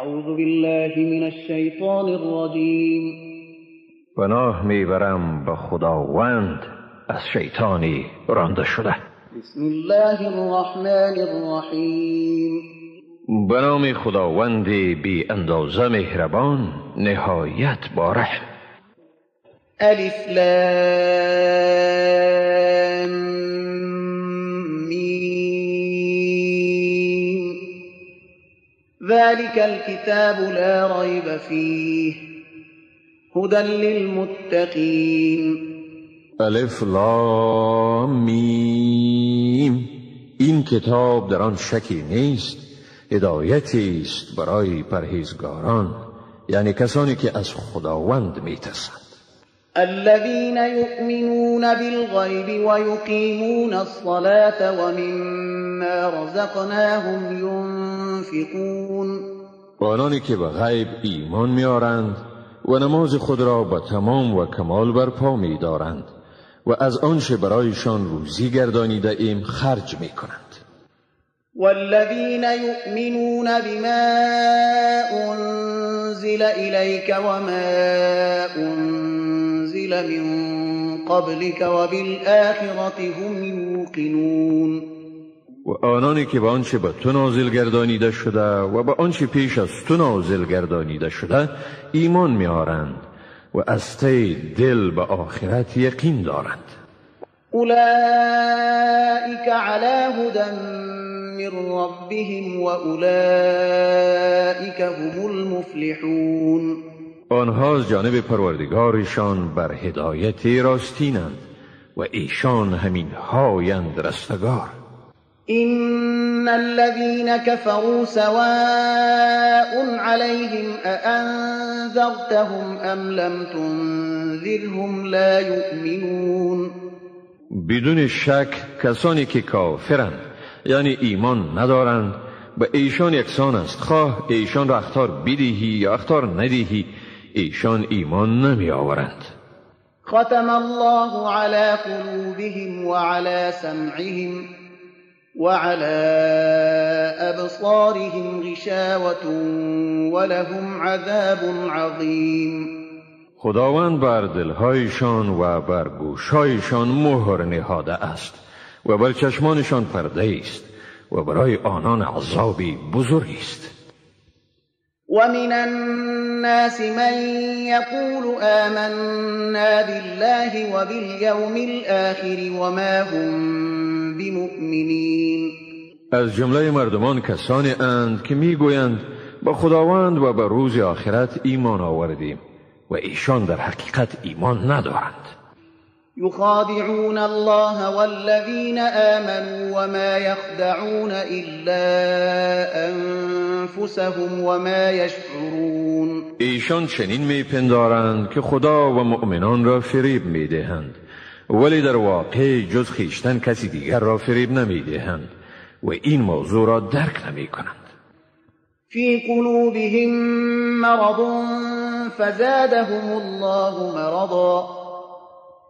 اعوذ بالله من الشیطان الرجیم. پناه میبرم به خداوند از شیطانی رانده شده. بسم الله الرحمن الرحیم. به نام خداوند بی اندازه مهربان، نهایت با رحم. الف لام میم. ذلك الكتاب لا ریب فیه هدى للمتقین. الف لام میم. این کتاب در آن شکی نیست، هدایتی است برای پرهیزگاران، یعنی کسانی که از خداوند میترسند. الذين يؤمنون بالغيب ويقيمون الصلاة ومما رزقناهم ينفقون. آنانی که به غیب ایمان میآرند و نماز خود را به تمام و کمال برپا می‌دارند و از آنچه برایشان روزی گردانیده ایم خرج می‌کنند. والذین یؤمنون بما انزل الیک وما انزل من قبلک وبالآخرة هم یوقنون. و آنانی که به آنچه به تو نازل گردانیده شده و به آنچه پیش از تو نازل گردانیده شده ایمان میآرند و از ته دل به آخرت یقین دارند. اولئک علی هدی من ربهم و اولئک هم المفلحون. آنها از جانب پروردگارشان بر هدایت راستینند و ایشان همین هایند رستگار. إن الذين كفروا سواء عليهم أأنذرتهم أم لم تنذرهم لا يؤمنون. بدون شک کسانی که کافرند، یعنی ایمان ندارند، به ایشان یکسان است، خواه ایشان را اخطار بدهی یا اخطار ندهی، ایشان ایمان نمی آورند. ختم الله على قلوبهم وعلى سمعهم وعلى أبصارهم غشاوة ولهم عذاب عظیم. خداوند بر دلهایشان و بر گوشهایشان مهر نهاده است و بر چشمانشان پرده است و برای آنان عذابی بزرگ است. ومن الناس من يقول آمنا بالله وباليوم الآخر وما هم بمؤمنین. از جمله مردمان کسانی اند که میگویند با خداوند و به روز آخرت ایمان آوردیم و ایشان در حقیقت ایمان ندارند. يخادعون الله والذين آمنوا وما يخدعون إلا أنفسهم وما يشعرون. ایشان چنین میپندارند که خدا و مؤمنان را فریب میدهند، ولی در واقع جز خویشتن کسی دیگر را فریب نمیدهند و این موضوع را درک نمیکنند. فی قلوبهم مرض فزادهم الله مرضا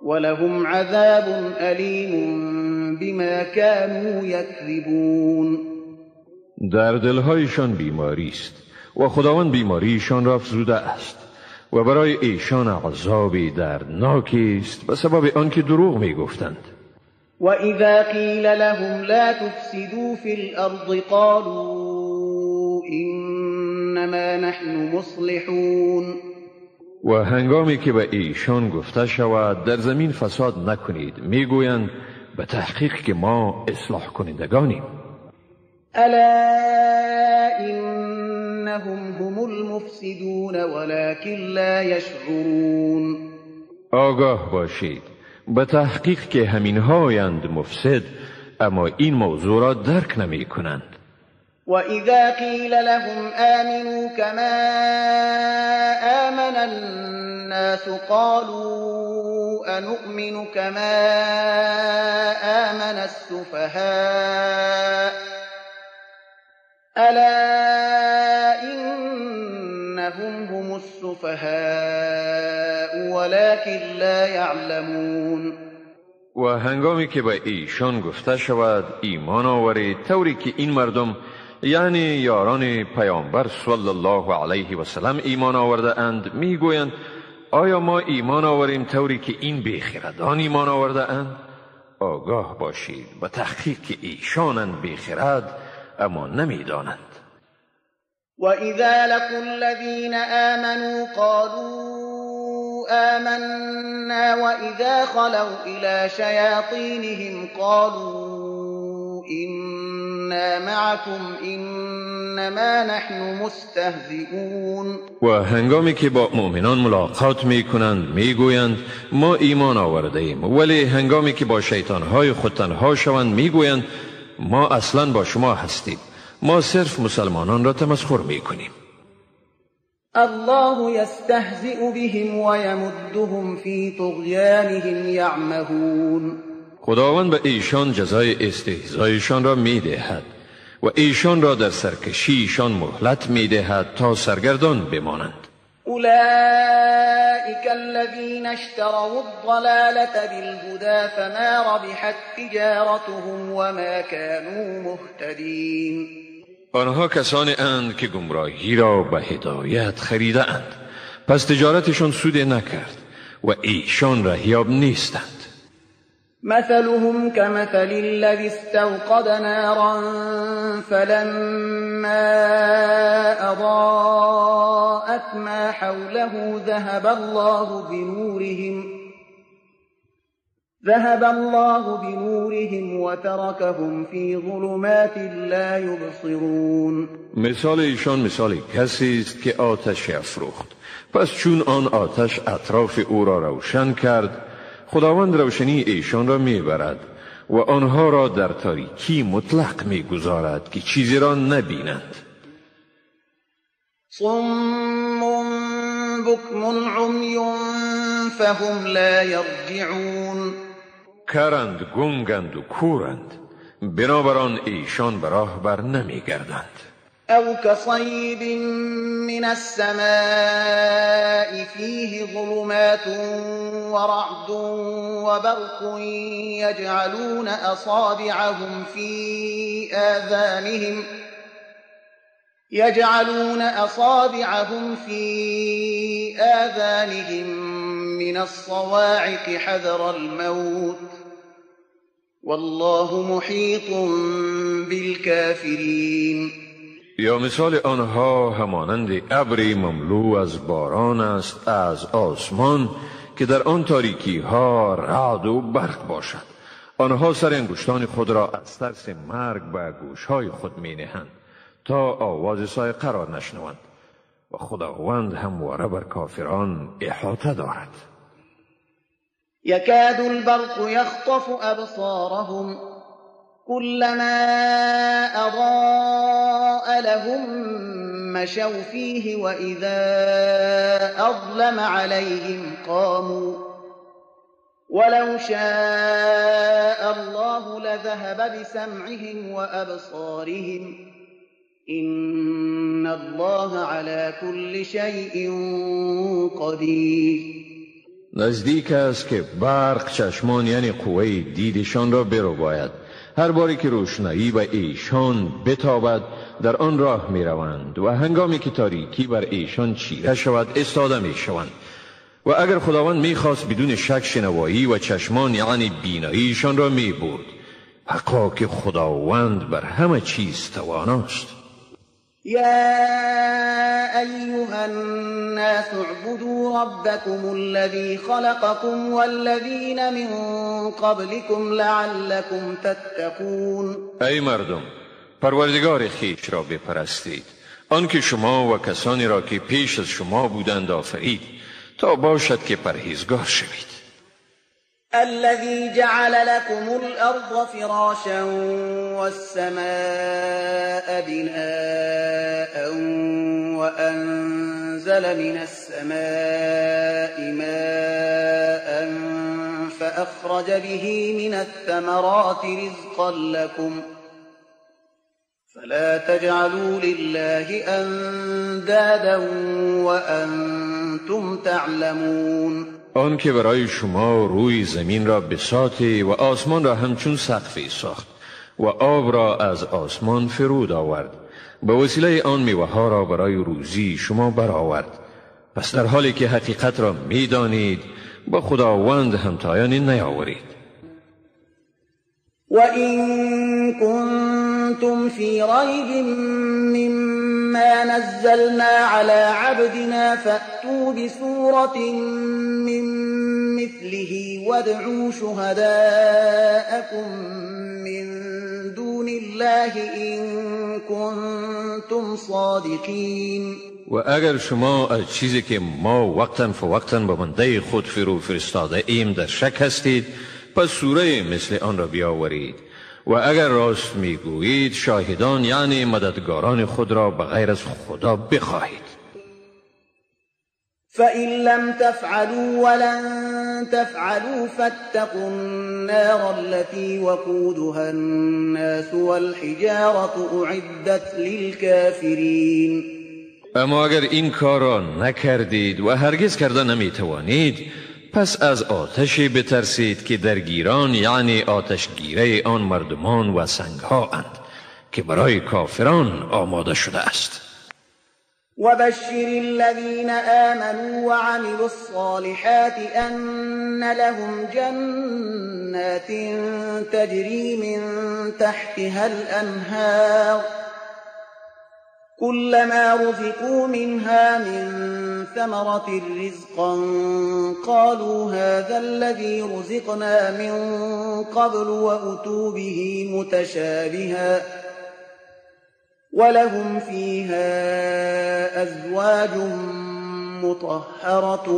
ولهم عذاب ألیم بما كانوا یکذبون. در دلهایشان بیماری است و خداوند بیماریشان را افزوده است و برای ایشان عذابی دردناکی است به سبب آنکه دروغ میگفتند. و اذا قیل لهم لا تفسدوا فی الارض قالوا انما نحن مصلحون. و هنگامی که به ایشان گفته شود در زمین فساد نکنید، میگویند به تحقیق که ما اصلاح کنندگانیم. الا انهم هم المفسدون ولكن لا یشعرون. آگاه باشید، به تحقیق که همین هایند مفسد، اما این موضوع را درک نمی کنند. وَإِذَا قِيلَ لَهُمْ آمِنُوا كَمَا آمَنَ النَّاسُ قَالُوا أَنُؤْمِنُ كَمَا آمَنَ السُّفَهَاءُ أَلَا إِنَّهُمْ هُمُ السُّفَهَاءُ وَلَكِنْ لَا يَعْلَمُونَ. و هنگامی که به ایشان گفته شود ایمان آورید طوری که این مردم یعنی یاران پیامبر صلی الله علیه و سلم ایمان آورده اند میگویند آیا ما ایمان آوریم طوری که این بیخردان ایمان آورده اند؟ آگاه باشید و تحقیق که ایشانند بیخرد اما نمیدانند. وإذا لقوا الذين آمنوا قالوا آمنا وإذا خلوا إلى شياطينهم قالوا إنا معكم إنما نحن مستهزئون. و هنگامی که با مؤمنان ملاقات میکنند میگویند ما ایمان آورده ایم، ولی هنگامی که با شیطانهای خود تنها شوند میگویند ما اصلا با شما هستیم، ما صرف مسلمانان را تمسخر میکنیم. الله یستهزئ بهم ویمدهم فی طغیانهم یعمهون. خداوند به ایشان جزای استهزایشان را میدهد و ایشان را در سرکشیشان مهلت میدهد تا سرگردان بمانند. اولئک الذین اشتروا الضلالة بالهدى فما ربحت تجارتهم وما كانوا مهتدین. آنها کسانی اند که گمراهی را به هدایت خریده اند، پس تجارتشان سود نکرد و ایشان رهیاب نیستند. مثلهم كمثل الذي استوقد نارا فلما أضاءت ما حوله ذهب الله بنورهم وتركهم في ظلمات لا يبصرون. مثال ایشان مثال کسی است که آتش افروخت، پس چون آن آتش اطراف او را روشن کرد، خداوند روشنی ایشان را میبرد و آنها را در تاریکی مطلق میگذارد که چیزی را نبینند. صم بکم عمی فهم لا یرجعون. کرند، گنگند و کورند، بنابران ایشان به راه بر نمیگردند. او كصيب من السماء فيه ظلمات ورعد وبرق يجعلون أصابعهم في آذانهم من الصواعق حذر الموت والله محيط بالكافرين. یا مثال آنها همانند ابری مملو از باران است از آسمان که در آن تاریکی ها رعد و برق باشد. آنها سر انگشتان خود را از ترس مرگ به گوشهای خود می نهند تا آواز صاعقه را نشنوند و خداوند همواره بر کافران احاطه دارد. یکاد البرق یخطف ابصارهم كلما أضاء لهم مشوا فيه وإذا أظلم عليهم قاموا ولو شاء الله لذهب بسمعهم وأبصارهم إن الله على كل شيء قدير. نزدیک است که برق چشمان یعنی قوه دیدشان را برباید. هر باری که روشنایی به ایشان بتابد در آن راه می روند و هنگامی که تاریکی بر ایشان چیره شود ایستاده می شوند. و اگر خداوند می خواست بدون شک شنوایی و چشمان یعنی بیناییشان را می برد. حقا که خداوند بر همه چیز تواناست. یا ایها الناس اعبدوا ربكم الذي خلقكم والذین من قبلكم لعلكم تتقون. ای مردم، پروردگار خویش را بپرستید، آنکه شما و کسانی را که پیش از شما بودند آفرید، تا باشد که پرهیزگار شوید. الذي جعل لكم الأرض فراشا والسماء بناء وأنزل من السماء ماء فأخرج به من الثمرات رزقا لكم فلا تجعلوا لله أندادا وأنتم تعلمون. آن که برای شما روی زمین را بساط و آسمان را همچون سقفی ساخت و آب را از آسمان فرود آورد، به وسیله آن میوه ها را برای روزی شما برآورد. پس در حالی که حقیقت را میدانید با خداوند همتایانی نیاورید. وَإِن كُنتُمْ فِي رَيْبٍ مِّمَّا نَزَّلْنَا عَلَى عَبْدِنَا فَأْتُوا بِسُورَةٍ مِّن مِّثْلِهِ وَادْعُوا شُهَدَاءَكُم مِّن دُونِ اللَّهِ إِن كُنتُمْ صَادِقِينَ. و اگر شما از چیزی که ما وقتاً فوقتاً به بنده خود فرو فرستاده ایم در شک هستید، پس سوره مثل آن را بیاورید. و اگر راست میگویید شاهدان یعنی مددگاران خود را به غیر از خدا بخواهید. فَإِن لَّمْ تَفْعَلُوا وَلَن تَفْعَلُوا فَاتَّقُوا النَّارَ الَّتِي وَقُودُهَا النَّاسُ وَالْحِجَارَةُ أُعِدَّتْ لِلْكَافِرِينَ. اما اگر این کار را نکردید و هرگز کرده نمیتوانید، پس از آتشی بترسید که درگیران یعنی آتشگیره آن مردمان و سنگها اند که برای کافران آماده شده است. وبشر الذين آمنوا وعملوا الصالحات أن لهم جنات تجري من تحتها الأنهار كلما رزقوا منها من ثمرة رزقا قالوا هذا الذي رزقنا من قبل وأتوا به متشابها ولهم فيها أزواج مطهرة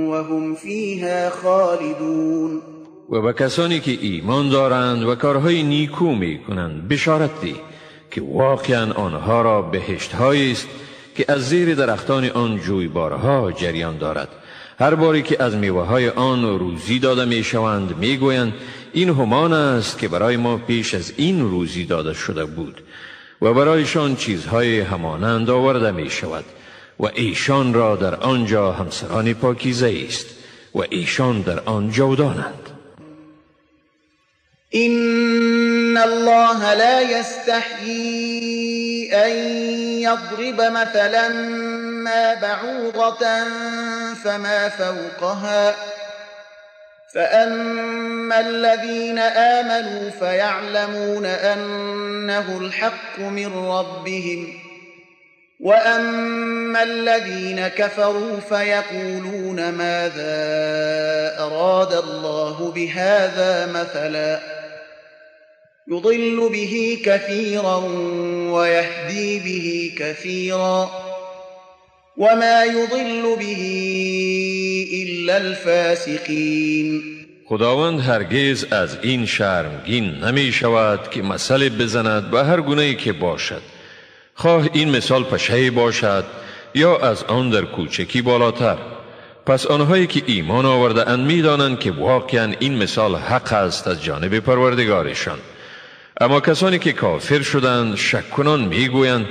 وهم فيها خالدون. و به کسانی که ایمان دارند و کارهای نیکو می کنند بشارت ده که واقعا آنها را بهشت هایی است که از زیر درختان آن جویبارها جریان دارد. هر باری که از میوه های آن روزی داده می شوند می گویند این همان است که برای ما پیش از این روزی داده شده بود، و برایشان چیزهای همانند آورده می شود و ایشان را در آنجا همسران پاکیزه است و ایشان در آن جاودانند. إن الله لا يستحيي أن يضرب مثلا ما بعوضة فما فوقها فأما الذين آمنوا فيعلمون أنه الحق من ربهم وأما الذين كفروا فيقولون ماذا أراد الله بهذا مثلا يضل به كثيرا ويهدي به كثيرا وما يضل به إلا الفاسقين. خداوند هرگز از این شرمگین نمی شود که مثل بزند به هر گونه که باشد، خواه این مثال پشه باشد یا از آن در کوچکی بالاتر. پس آنهایی که ایمان آورده اند می دانند که واقعا این مثال حق است از جانب پروردگارشان. اما کسانی که کافر شدند شک کنان می گویند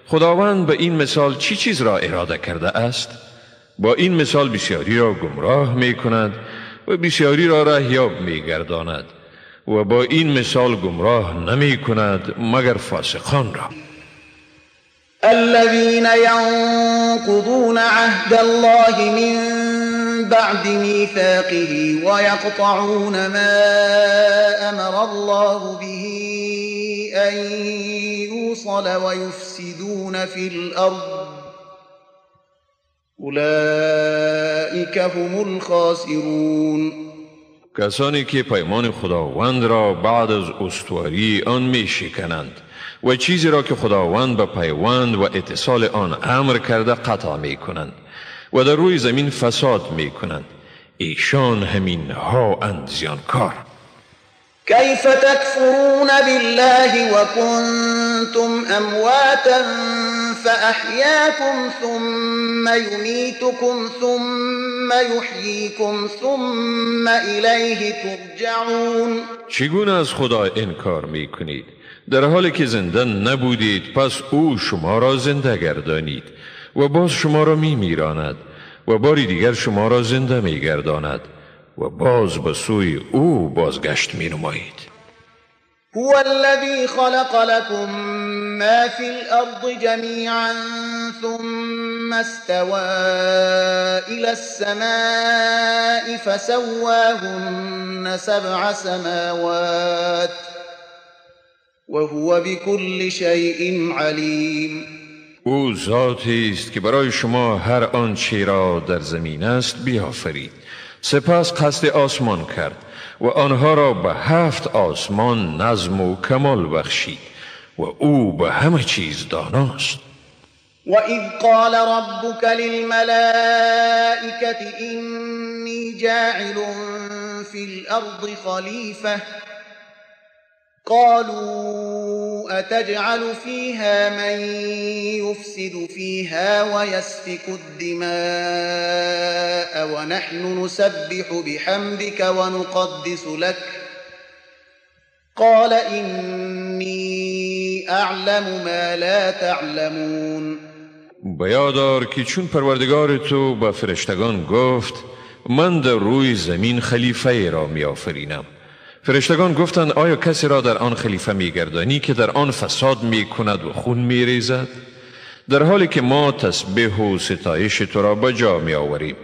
خداوند به این مثال چی چیز را اراده کرده است؟ با این مثال بسیاری را گمراه می کند و بسیاری را رهیاب می گرداند و با این مثال گمراه نمی کند مگر فاسقان را. الذين ينقضون عهد الله من بعد ميثاقه ويقطعون ما أمر الله به أن يوصل ويفسدون في الأرض أولئك هم الخاسرون. کسانی که پیمان خداوند را بعد از استواری آن می شکنند و چیزی را که خداوند به پیوند و اتصال آن امر کرده قطع می کنند و در روی زمین فساد می کنند، ایشان همین ها اند زیانکار. كيف تكفرون بالله وكنتم أمواتا فأحياكم ثم يميتكم ثم يحييكم ثم إليه ترجعون. چگونه از خدا انکار می کنید در حالی که زنده نبودید؟ پس او شما را زنده گردانید و باز شما را می میراند و باری دیگر شما را زنده می گرداند و باز به سوی او بازگشت می نمایید. هو الذي خلق لكم ما في الأرض جميعا ثم استوى إلى السماء فسواهن 7 سماوات وهو بكل شيء علیم. او ذاتی است که برای شما هر آنچه را در زمین است بیافرید، سپس قصد آسمان کرد و آنها را به 7 آسمان نظم و کمال بخشید و او به همه چیز داناست. و اذ قال ربك للملائكة إني جاعل في الأرض خليفة قالوا أتجعل فيها من يفسد فيها ويسفك الدماء ونحن نسبح بحمدك ونقدس لك قال إني أعلم ما لا تعلمون. بیادار که چون پروردگار تو به فرشتگان گفت من در روی زمین خلیفه را میآفرینم، فرشتگان گفتند آیا کسی را در آن خلیفه میگردانی که در آن فساد میکند و خون میریزد، در حالی که ما تسبیح و ستایش تو را به جا میآوریم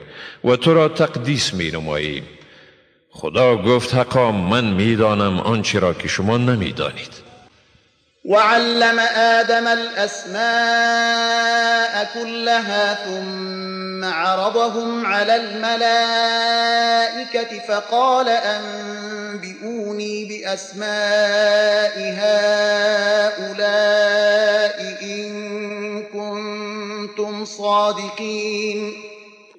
و تو را تقدیس مینماییم؟ خدا گفت حقا من میدانم آنچه را که شما نمیدانید. وعلم آدم الأسماء كلها ثم عرضهم على الملائكة فقال أنبئوني بأسماء هؤلاء إن كنتم صادقين.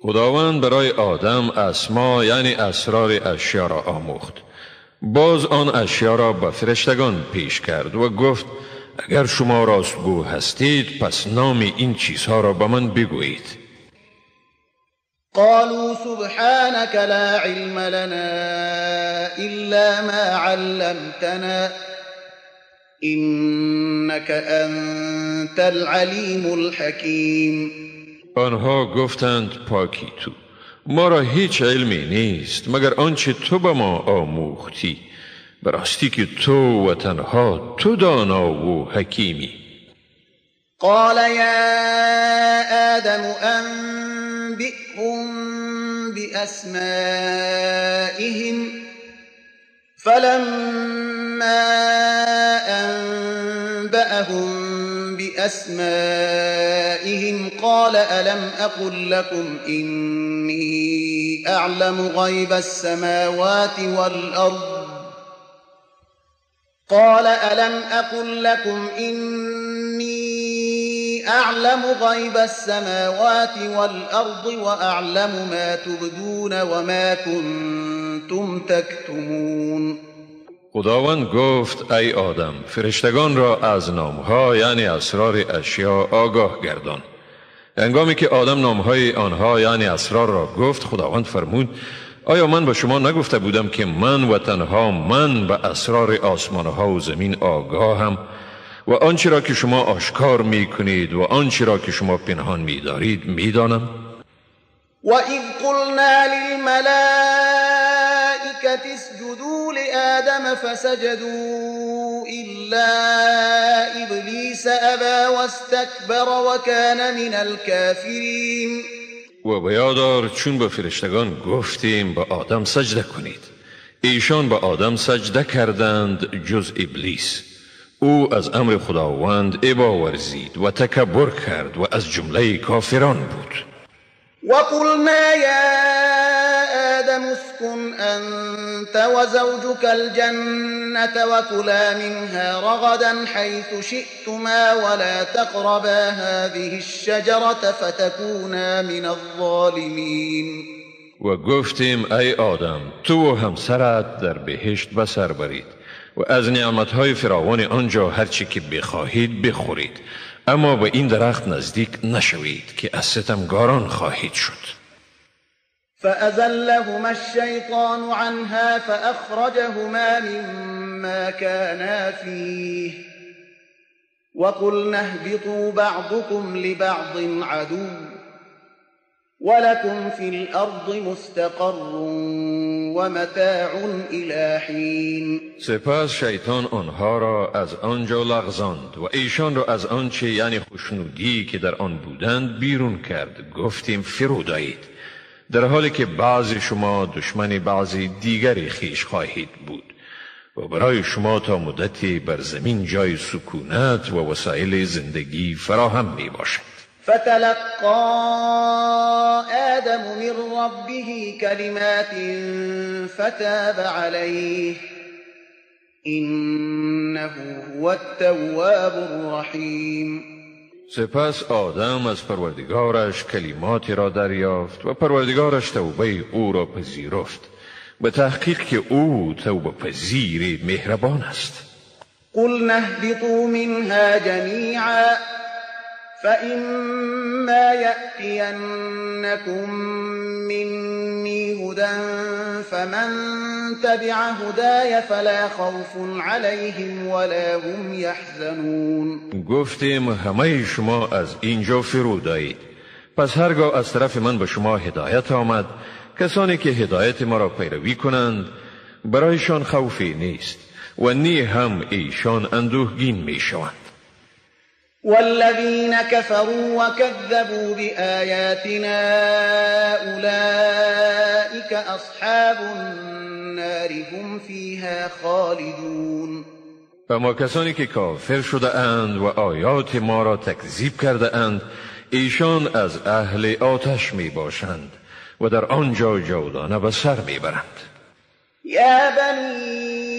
خداوند برای آدم اسما یعنی اسرار اشیا را آموخت، باز آن اشیا را به فرشتگان پیش کرد و گفت اگر شما راستگو هستید پس نام این چیزها را به من بگویید. قالوا سبحانك لا علم لنا إلا ما علمتنا إنك أنت العلیم الحکیم. آنها گفتند پاکی تو، ما را هیچ علمی نیست مگر آنچه تو به ما آموختی، به راستی که تو و تنها تو دانا و حکیمی. قال یا آدم انبئهم بأسمائهم فلما أنبأهم بأسمائهم قال ألم أقل لكم إني أعلم غيب السماوات والأرض قال ألم أقل لكم إني أعلم غيب السماوات والأرض وأعلم ما تبدون وما كنتم تكتمون. خداوند گفت ای آدم فرشتگان را از نامها یعنی اسرار اشیا آگاه گردان. هنگامی که آدم نامهای آنها یعنی اسرار را گفت، خداوند فرمود آیا من به شما نگفته بودم که من و تنها من به اسرار آسمانها و زمین آگاهم و آنچه را که شما آشکار می کنید و آنچه را که شما پنهان می دارید می دانم؟ و اذ قلنا للملائکة اسجدوا لآدم فسجدوا إلا إبلیس أبى واستكبر وكان من الكافرین. و بیادار چون به فرشتگان گفتیم به آدم سجده کنید، ایشان به آدم سجده کردند جز ابلیس. او از امر خداوند ابا ورزید و تکبر کرد و از جمله کافران بود. و قلنا یا آدم اسكن أنت وزوجك الجنة وكلا منها رغدا حيث شئتما ولا تقربا هذه الشجرة فتكونا من الظالمين. و گفتیم ای آدم تو و همسرت در بهشت به سر برید و از نعمتهای فراوان آنجا هرچی که بخواهید بخورید، اما به این درخت نزدیک نشوید که از ستمگاران خواهید شد. فأزلهما الشیطان عنها فأخرجهما مما كانا فيه وقلنا اهبطوا بعضكم لبعض عدو ولكم في الأرض مستقر ومتاع إلى حين. سپس شیطان آنها را از آنجا لغزاند و ایشان را از آنچه یعنی خوشنودی که در آن بودند بیرون کرد. گفتیم فرود آیید، در حالی که بعضی شما دشمن بعضی دیگری خویش خواهید بود و برای شما تا مدتی بر زمین جای سکونت و وسایل زندگی فراهم می باشد. فتلقى آدم من ربه كلمات فتاب عليه إنه هو التواب الرحیم. سپس آدم از پروردگارش کلماتی را دریافت و پروردگارش توبه او را پذیرفت، به تحقیق که او توبه پذیر مهربان است. قلنا اهبطوا منها جمیعا فإما يأتينكم مني هدى فمن تبع هداي فلا خوف عليهم ولا هم يحزنون. گفتیم همه شما از اینجا فرود آیید، پس هرگاه از طرف من به شما هدایت آمد، کسانی که هدایت ما را پیروی کنند برایشان خوفی نیست و نی هم ایشان اندوهگین می شوند. والذین كفروا وكذبوا بآیاتنا أولئك أصحاب النار هم فیها خالدون. اما کسانی که کافر شده اند و آیات ما را تکذیب کرده اند، ایشان از اهل آتش می باشند و در آنجا جاودانه به سر می برند. یا بنی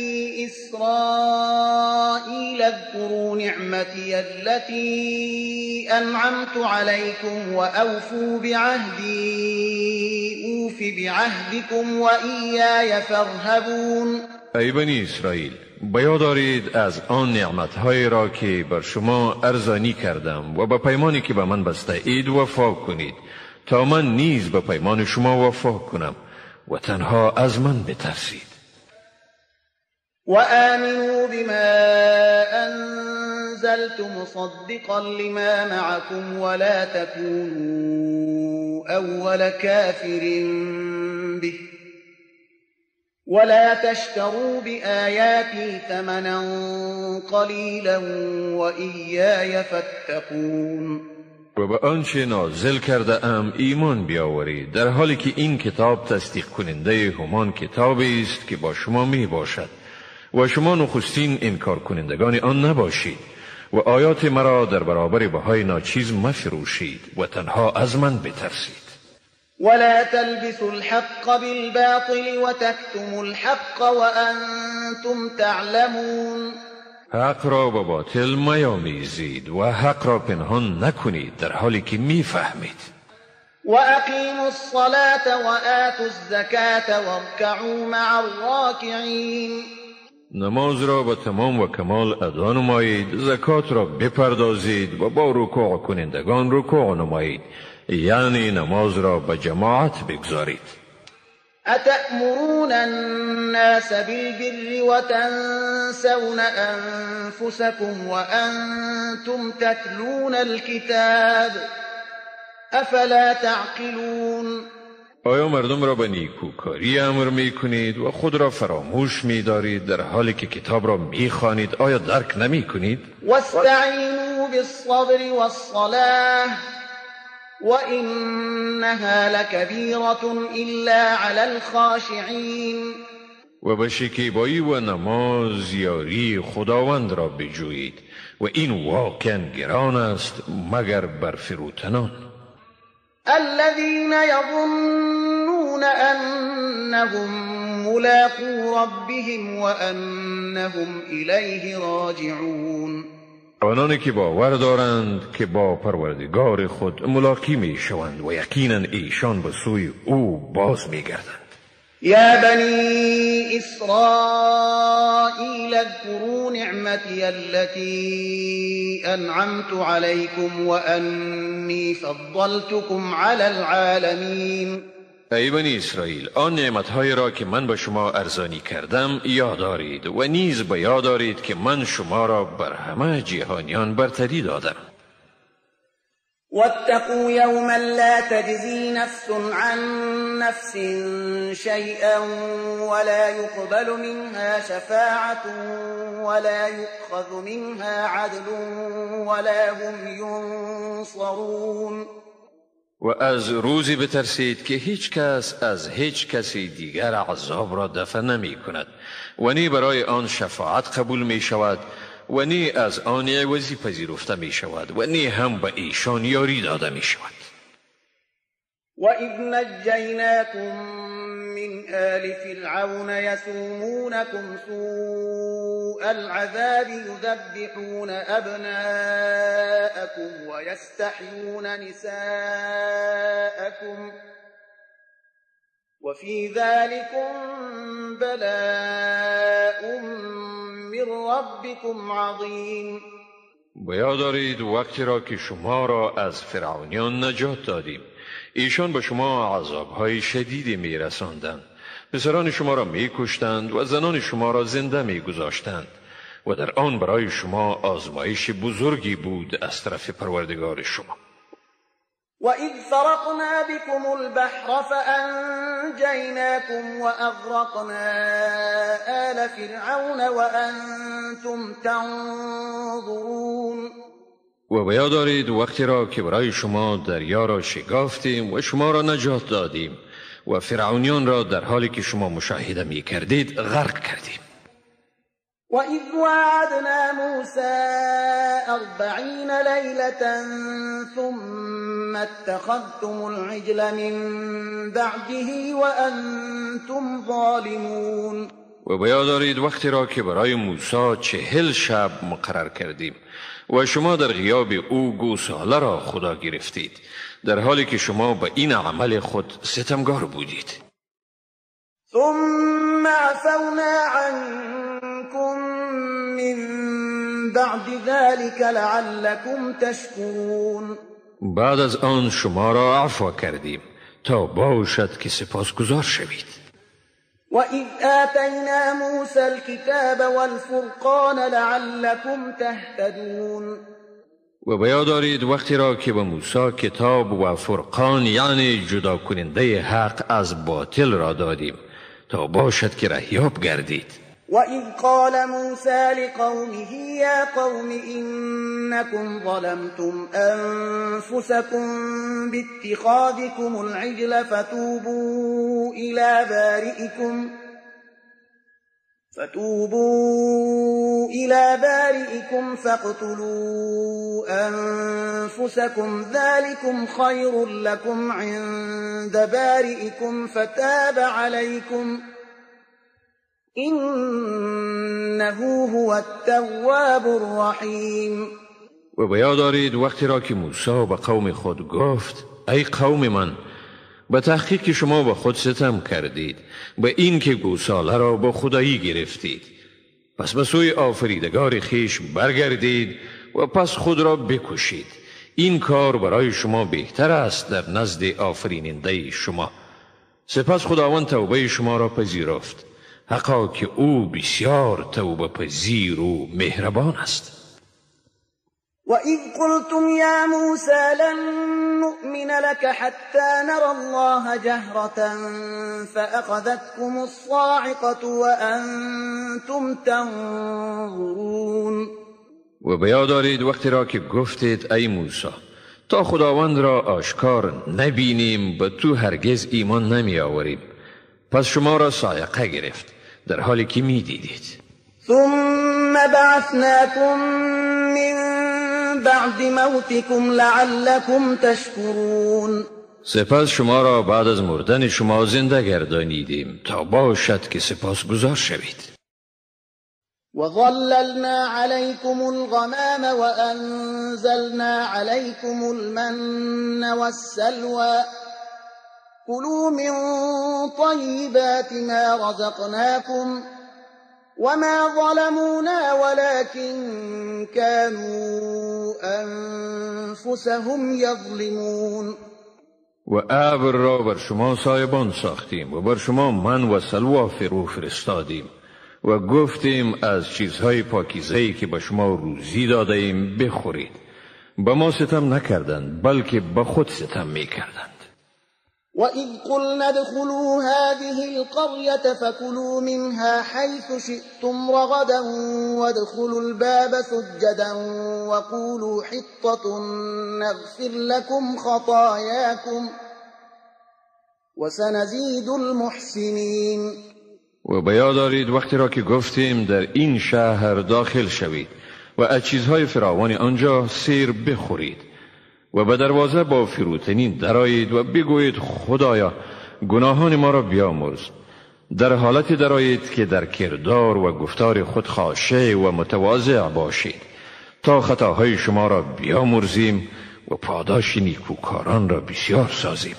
إسرائيل اذكروا نعمتي التي أنعمت عليكم وأوفوا بعهدي أوف بعهدكم وإياي فارهبون. ای بنی اسرائیل، بیاد دارید از آن نعمتهای را که بر شما ارزانی کردم و به پیمانی که به من بسته اید وفا کنید، تا من نیز به پیمان شما وفا کنم و تنها از من بترسید. وآمنوا بما أنزلت مصدقا لما معكم ولا تكونوا أول كافر به ولا تشتروا بآياتي ثمنا قليلا وإياي فاتقون. و به آنچه نازل کرده ام ایمان بیاورید، در حالی که این کتاب تصدیق کننده همان کتابی است که با شما می باشد و شما نخستین انکار کنندگان آن نباشید و آیات مرا در برابر بهای ناچیز مفروشید و تنها از من بترسید. ولا تلبسوا الحق بالباطل وتكتموا الحق وأنتم تعلمون. حق را با باطل میامیزید و حق را پنهان نکنید در حالی که میفهمید. وأقیموا الصلاة وآتوا الزکاة وارکعوا مع الراکعین. نماز را به تمام و کمال ادا نمایید، زکات را بپردازید و با رکوع کنندگان رکوع نمایید، یعنی نماز را به جماعت بگذارید. أتأمرون الناس بالبر وتنسون أنفسكم وأنتم تتلون الكتاب أفلا تعقلون. آیا مردم را به نیکوکاری امر می کنید و خود را فراموش می دارید در حالی که کتاب را می خوانید؟ آیا درک نمی کنید؟ واستعینوا بالصبر والصلاة وإنها لكبيرة إلا على الخاشعين. و به شکیبایی و نماز یاری خداوند را بجویید و این واقعا گران است مگر بر فروتنان. الذين يظنون أنهم ملاقو ربهم وأنهم إليه راجعون. آنانی که باور دارند که با پروردگار خود ملاقی می شوند و یقینا ایشان به سوی او باز می گردند. یا بنی اسرائیل اذكروا نعمتی التي انعمت عليكم وانی فضلتكم على العالمین. ای بنی اسرائیل، آن نعمتهایی را که من به شما ارزانی کردم یاد دارید و نیز به یاد دارید که من شما را بر همه جهانیان برتری دادم. واتقوا يوما لا تجزي نفس عن نفس شيئا ولا يقبل منها شفاعة ولا يؤخذ منها عدل ولا هم ينصرون. و از روزی بترسید که هیچ کس از هیچ کسی دیگر عذاب را دفع نمی کند و نی برای آن شفاعت قبول می شود و نی از آن عوضی پذیرفته می شود و نی هم به ایشان یاری داده می شود. وَإِذْ نَجَّيْنَاكُمْ مِنْ آلِ فِرْعَوْنَ يَسُومُونَكُمْ سُوءَ الْعَذَابِ يُذَبِّحُونَ أَبْنَاءَكُمْ وَيَسْتَحْيُونَ نِسَاءَكُمْ وَفِي ذَلِكُمْ بَلَاءٌ مِّن رَّبِّكُمْ عَظِيمٌ. به یاد دارید وقتی را که شما را از فرعونیان نجات دادیم، ایشان به شما عذابهای شدیدی میرساندند، پسران شما را میکشتند و زنان شما را زنده میگذاشتند و در آن برای شما آزمایش بزرگی بود از طرف پروردگار شما. وَإِذْ فَرَقْنَا بِكُمُ الْبَحْرَ فَأَنْجَيْنَاكُمْ وَأَغْرَقْنَا آلَ فِرْعَوْنَ وَأَنْتُمْ تَنْظُرُونَ. و به یاد دارید وقتی را که برای شما دریا را شکافتیم و شما را نجات دادیم و فرعونیان را در حالی که شما مشاهده می کردید غرق کردیم. وَإِذْ وَاعَدْنَا مُوسَى أَرْبَعِينَ لَيْلَةً ثُمَّ اتَّخَذْتُمُ الْعِجْلَ مِنْ بَعْدِهِ وَأَنْتُمْ ظَالِمُونَ. و به یاد دارید وقتی را که برای موسی 40 شب مقرر کردیم و شما در غیاب او گوساله را خدا گرفتید، در حالی که شما به این عمل خود ستمگار بودید. ثم عفونا عنكم من بعد ذلك لعلكم تشكرون. بعد از آن شما را عفو کردیم تا باشد که سپاسگزار شوید. وَإِذْ آتَيْنَا مُوسَى الْكِتَابَ وَالْفُرْقَانَ لَعَلَّكُمْ تَهْتَدُونَ. و به یاد دارید وقتی را که به موسی کتاب و فرقان، یعنی جدا کننده حق از باطل را دادیم تا باشد که رهیاب گردید. وَإِذْ قَالَ مُوسَى لِقَوْمِهِ يَا قَوْمِ إِنَّكُمْ ظَلَمْتُمْ أَنفُسَكُمْ بِاتِّخَاذِكُمُ الْعِجْلَ فَتُوبُوا إِلَى بَارِئِكُمْ فَاقْتُلُوا أَنفُسَكُمْ ذَلِكُمْ خَيْرٌ لَكُمْ عِندَ بَارِئِكُمْ فَتَابَ عَلَيْكُمْ إِنَّهُ هُوَ التَّوَّابُ الرَّحِيمُ. و به یاد دارید وقتی را که موسی به قوم خود گفت ای قوم من، به تحقیق شما به خود ستم کردید به این که گوساله را با خدایی گرفتید، پس به سوی آفریدگار خیش برگردید و پس خود را بکشید، این کار برای شما بهتر است در نزد آفریننده شما. سپس خداوند توبه شما را پذیرفت، حقا که او بسیار توبه پذیر و مهربان است. وَإِذْ قُلْتُمْ يَا مُوسَى لَن نُّؤْمِنَ لَكَ حَتَّى نَرَى اللَّهَ جَهْرَةً فَأَخَذَتْكُمُ الصَّاعِقَةُ وَأَنْتُمْ تَنظُرُونَ. و به یاد دارید وقتی را که گفتید ای موسی تا خداوند را آشکار نبینیم به تو هرگز ایمان نمی آوریم، پس شما را صاعقه گرفت در حالی که می دیدید. ثم بعثناكم من بعد موتكم لعلكم تشكرون. سپس شما را بعد از مردن شما زنده گردانیدیم تا باشد که سپاسگزار شوید. وظللنا عليكم الغمام وأنزلنا عليكم المن والسلوى كلوا من طيبات ما رزقناكم وما ظلمونا ولكن كانوا أنفسهم يظلمون. و ابر را بر شما سایبان ساختیم و بر شما من و سلوا فرو فرستادیم و گفتیم از چیزهای پاکیزه‌ای که به شما روزی داده‌ایم بخورید. به ما ستم نکردند، بلکه به خود ستم میکردند. وَإِذْ قُلْنَا ادْخُلُوا هَذِهِ الْقَرْيَةَ فَكُلُوا مِنْهَا حَيْثُ شِئْتُمْ رَغَدًا وَادْخُلُوا الْبَابَ سُجَّدًا وَقُولُوا حِطَّةٌ نَغْفِرْ لَكُمْ خَطَايَاكُمْ وَسَنَزِيدُ الْمُحْسِنِينَ. و به یاد دارید وقتی را که گفتیم در این شهر داخل شوید و از چیزهای فراوان آنجا سیر بخورید و به دروازه با فروتنی درآیید و بگویید خدایا گناهان ما را بیامرز. در حالت درآیید که در کردار و گفتار خود خاشع و متواضع باشید تا خطاهای شما را بیامرزیم و پاداش نیکوکاران را بسیار سازیم.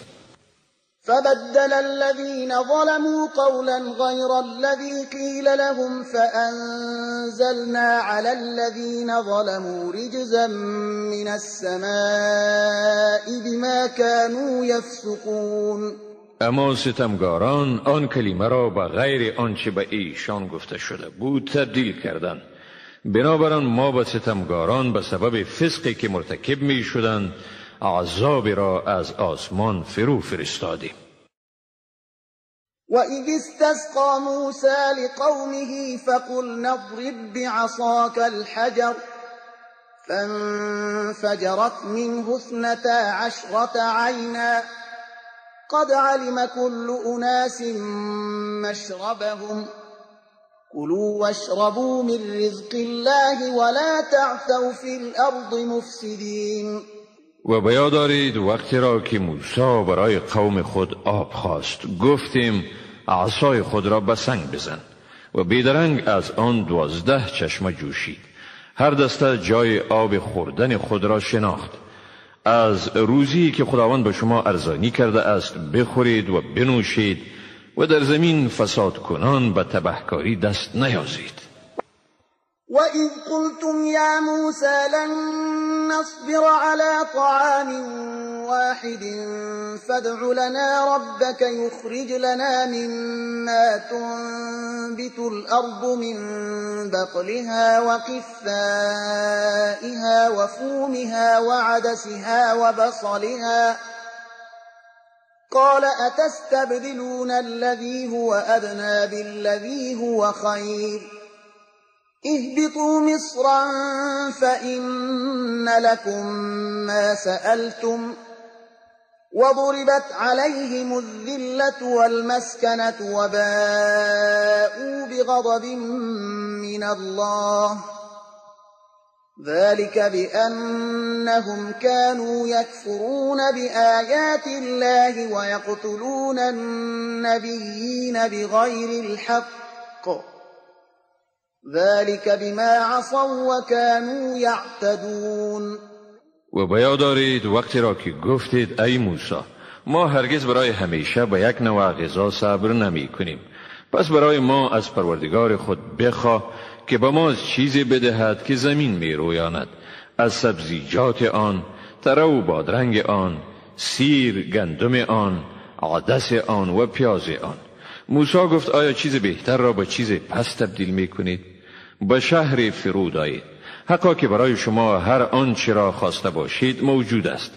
فبدل الذين ظلموا قولا غير الذي قيل لهم فأنزلنا على الذين ظلموا رجزا من السماء بما كانوا يفسقون. اما ستمگاران آن کلمه را به غیر آنچه به ایشان گفته شده بود تبدیل کردند. بنابراین ما به ستمگاران به سبب فسقی که مرتکب می شدند عذاب را از آسمان فرو فرستادیم. وَإِذِ اسْتَسْقَى مُوسَى لِقَوْمِهِ فَقُلْنَا اضْرِبْ بِعَصَاكَ الْحَجَرَ فَانْفَجَرَتْ مِنْهُ اثْنَتَا عَشْرَةَ عَيْنًا قَدْ عَلِمَ كُلُّ أُنَاسٍ مَّشْرَبَهُمْ كُلُوا وَاشْرَبُوا مِنْ رِزْقِ اللَّهِ وَلَا تَعْثَوْا فِي الْأَرْضِ مُفْسِدِينَ. و به یاد دارید وقتی را که موسی برای قوم خود آب خواست، گفتیم عصای خود را به سنگ بزن و بیدرنگ از آن 12 چشمه جوشید. هر دسته جای آب خوردن خود را شناخت. از روزی که خداوند به شما ارزانی کرده است بخورید و بنوشید و در زمین فساد کنان به تبهکاری دست نیازید. وَإِذْ قُلْتُمْ يَا مُوسَى لَن نَّصْبِرَ عَلَى طَعَامٍ وَاحِدٍ فَادْعُ لَنَا رَبَّكَ يُخْرِجْ لَنَا مِمَّا تُنبِتُ الْأَرْضُ مِنْ بَقْلِهَا وَقِثَّائِهَا وَفُومِهَا وَعَدَسِهَا وَبَصَلِهَا قَالَ أَتَسْتَبْدِلُونَ الَّذِي هُوَ أَدْنَىٰ بِالَّذِي هُوَ خَيْرٌ اهبطوا مصرا فإن لكم ما سألتم وضربت عليهم الذلة والمسكنة وباءوا بغضب من الله ذلك بأنهم كانوا يكفرون بآيات الله ويقتلون النبيين بغير الحق ذلك بما عصوا وكانوا يعتدون. و به یاد دارید وقتی را که گفتید ای موسی ما هرگز برای همیشه به یک نوع غذا صبر نمی کنیم، پس برای ما از پروردگار خود بخواه که به ما از چیزی بدهد که زمین می رویاند، از سبزیجات آن، تره و بادرنگ آن، سیر، گندم آن، عدس آن و پیاز آن. موسی گفت آیا چیز بهتر را با چیز پس تبدیل می کنید؟ به شهر فرود آیید، حقا که برای شما هر آنچه را خواسته باشید موجود است.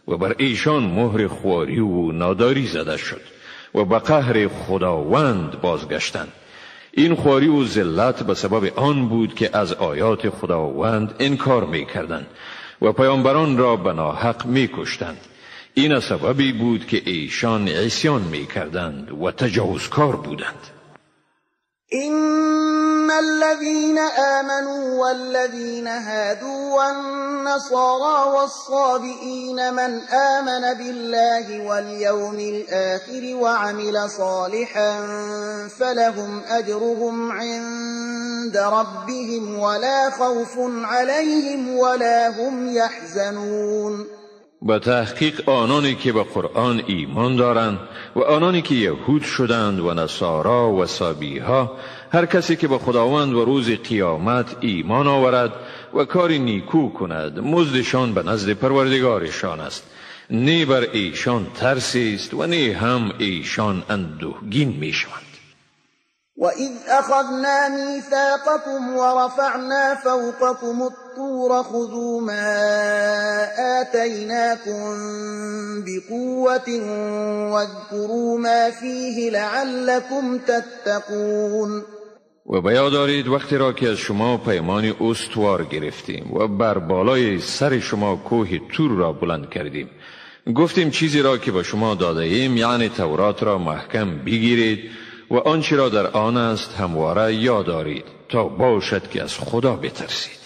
و بر ایشان مهر خواری و ناداری زده شد و به قهر خداوند بازگشتند. این خواری و ذلت به سبب آن بود که از آیات خداوند انکار می کردند و پیامبران را به ناحق می کشتند. این سببی بود که ایشان عصیان می کردند و تجاوزکار بودند. إن الذين آمنوا والذين هادوا والنصارى والصابئين من آمن بالله واليوم الآخر وعمل صالحا فلهم أجرهم عند ربهم ولا خوف عليهم ولا هم يحزنون. به تحقیق آنانی که به قرآن ایمان دارند و آنانی که یهود شدند و نصارا و صابیها، هر کسی که به خداوند و روز قیامت ایمان آورد و کار نیکو کند، مزدشان به نزد پروردگارشان است. نه بر ایشان ترسی است و نه هم ایشان اندوهگین میشوند. وَإِذْ أَخَذْنَا مِيثَاقَكُمْ وَرَفَعْنَا فَوْقَكُمُ الطور خذوا ما آتيناكم بقوة واذكروا ما فيه لعلكم تتقون. و به یاد دارید وقتی را که از شما پیمان استوار گرفتیم و بر بالای سر شما کوه تور را بلند کردیم. گفتیم چیزی را که به شما داده ایم، یعنی تورات را محکم بگیرید و آنچه را در آن است همواره یاد دارید تا باشد که از خدا بترسید.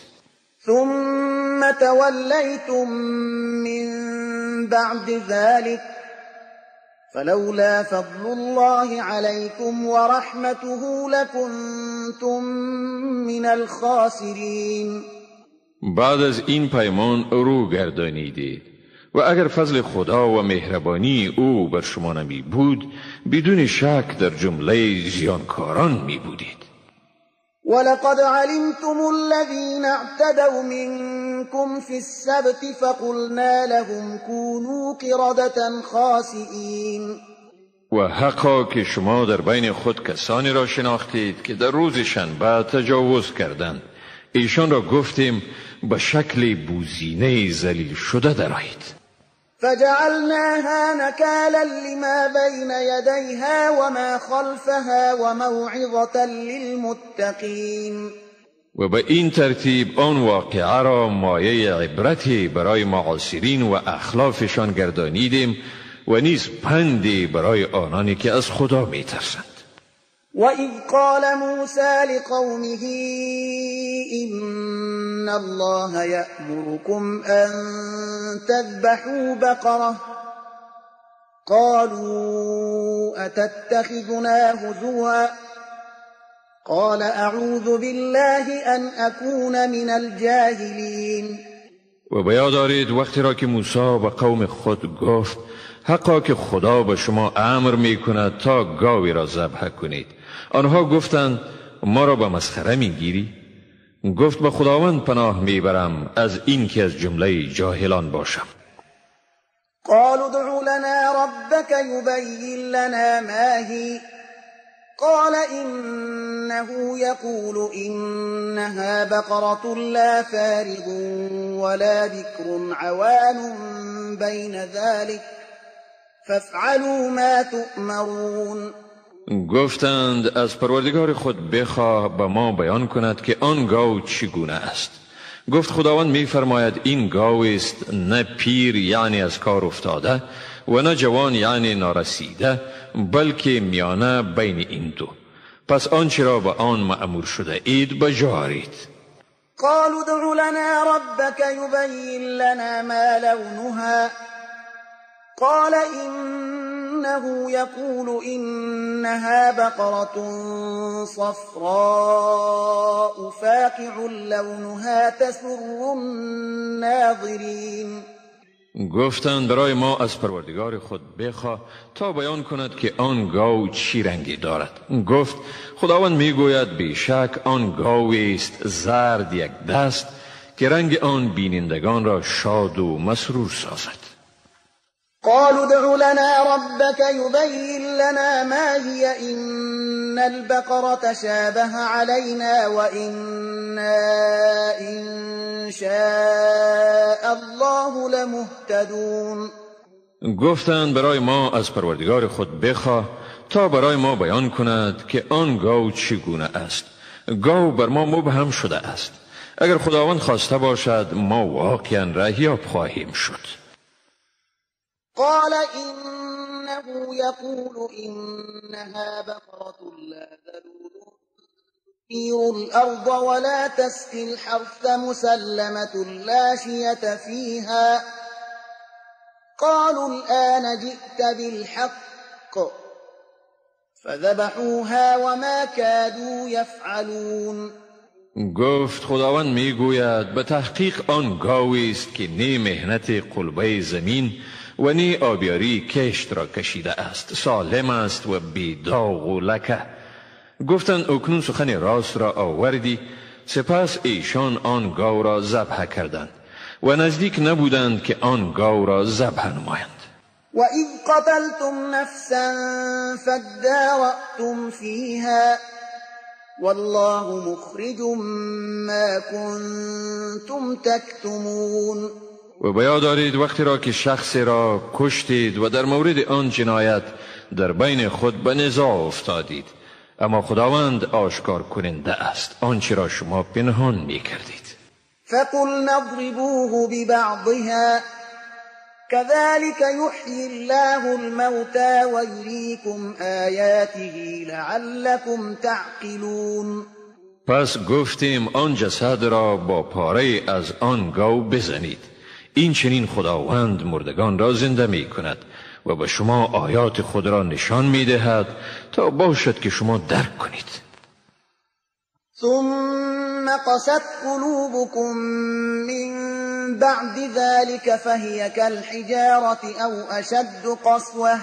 ثم تولیتم من بعد ذلك فلولا فضل الله عليكم ورحمته لكنتم من الخاسرین. بعد از این پیمان رو گردانیدید و اگر فضل خدا و مهربانی او بر شما نمی بود، بدون شک در جمله زیانکاران می بودید. ولقد علمتم الذين اعتدوا منكم في السبت فقلنا لهم كونوا قردة خاسئين. و حقا که شما در بین خود کسانی را شناختید که در روز شنبه تجاوز کردند، ایشان را گفتیم به شکل بوزینه ذلیل شده درآیید. فجعلناها نكالا لما بين يديها وما خلفها وموعظة للمتقين. و به این ترتیب آن واقعه را مایه عبرتی برای معاصرین و اخلافشان گردانیدیم و نیز پندی برای آنانی که از خدا میترسند. وَإِذْ قَالَ مُوسَى لِقَوْمِهِ إِنَّ اللَّهَ يَأْمُرُكُمْ أَن تَذْبَحُوا بَقَرَةً قَالُوا أَتَتَّخِذُنَا هُزُوًا قَالَ أَعُوذُ بِاللَّهِ أَنْ أَكُونَ مِنَ الْجَاهِلِينَ. و به یاد آرید وقتی را که موسی به قوم خود گفت حقا که خدا به شما امر می کند تا گاوی را ذبح کنید. آنها گفتند ما را به مسخره می گیری؟ گفت به خداوند پناه می برم از این که از جمله جاهلان باشم. قالوا ادع لنا ربك يبين لنا ما هي قال إنه يقول إنها بقرة لا فارغ ولا بكر عوان بين ذلك فافعلوا ما تؤمرون. گفتند از پروردگار خود بخواه به ما بیان کند که آن گاو چگونه است. گفت خداوند می‌فرماید این گاو است نه پیر یعنی از کار افتاده و نه جوان یعنی نارسیده، بلکه میانه بین این دو. پس آنچه را به آن مأمور شده اید بجارید. قالوا ادع لنا ربك يبين لنا ما لونها قال إنه يقول إنها بقرة صفراء فاقع لونها تسر الناظرين. گفتند برای ما از پروردگار خود بخواه تا بیان کند که آن گاو چی رنگی دارد. گفت خداوند میگوید بیشک آن گاو است زرد یک دست که رنگ آن بینندگان را شاد و مسرور سازد. قالوا ادع لنا ربك يبين لنا ما هي إن البقرة تشابه علينا وإنا إن شاء الله لمهتدون. گفتند برای ما از پروردگار خود بخواه تا برای ما بیان کند که آن گاو چگونه است. گاو بر ما مبهم شده است. اگر خداوند خواسته باشد ما واقعا رهیاب خواهیم شد. قال إنه يقول إنها بقرة لا ذلول تثير الأرض ولا تسقي الحرث مسلمة لا شية فيها قالوا الآن جئت بالحق فذبحوها وما كادوا يفعلون. گفت خداوند میگوید به تحقیق آن گاوی است که نه مهنت قلبه زمین و نی آبیاری کشت را کشیده است، سالم است و بی داغ و لکه. گفتند اکنون سخن راست را آوردی. سپس ایشان آن گاو را ذبح کردند و نزدیک نبودند که آن گاو را ذبح نمایند. و اذ قتلتم نفسا فادارأتم فیها والله مخرج ما كنتم تكتمون. و به یاد دارید وقتی را که شخصی را کشتید و در مورد آن جنایت در بین خود به نزاع افتادید، اما خداوند آشکار کننده است آنچه را شما پنهان می کردید. فقلنا اضربوه ببعضها كذلك يحيي الله الموتى ويريكم آياته لعلكم تعقلون. پس گفتیم آن جسد را با پاره از آن گاو بزنید، این چنین خداوند مردگان را زنده می کند و به شما آیات خود را نشان می دهد تا باشد که شما درک کنید. ثم قست قلوبكم من بعد ذلك فهي كالحجارة أو أشد قسوة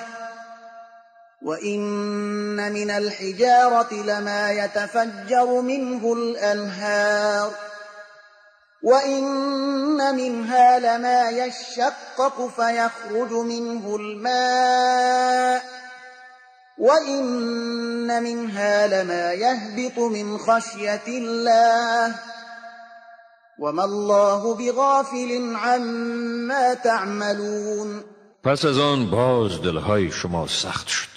وإن من الحجارة لما يتفجر منه الأنهار وإن منها لما يشقق فيخرج منه الماء وإن منها لما يهبط من خشية الله وما الله بغافل عما تعملون. پس از آن باز دلهای شما سخت شد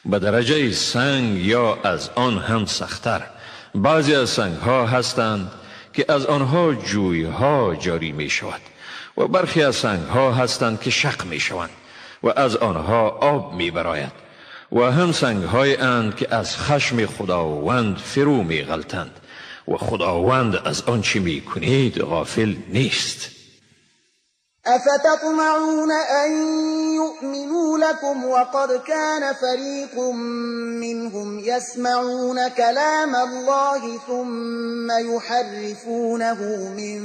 به درجه سنگ یا از آن هم سخت‌تر. بعضی از سنگها هستند که از آنها جویها جاری می شود و برخی از سنگها هستند که شق می شوند و از آنها آب می براید و هم سنگهای اند که از خشم خداوند فرو می غلطند و خداوند از آنچه می کنید غافل نیست. افتطمعون ان يؤمنوا لكم وقد كان فريق منهم يسمعون كلام الله ثم يحرفونه من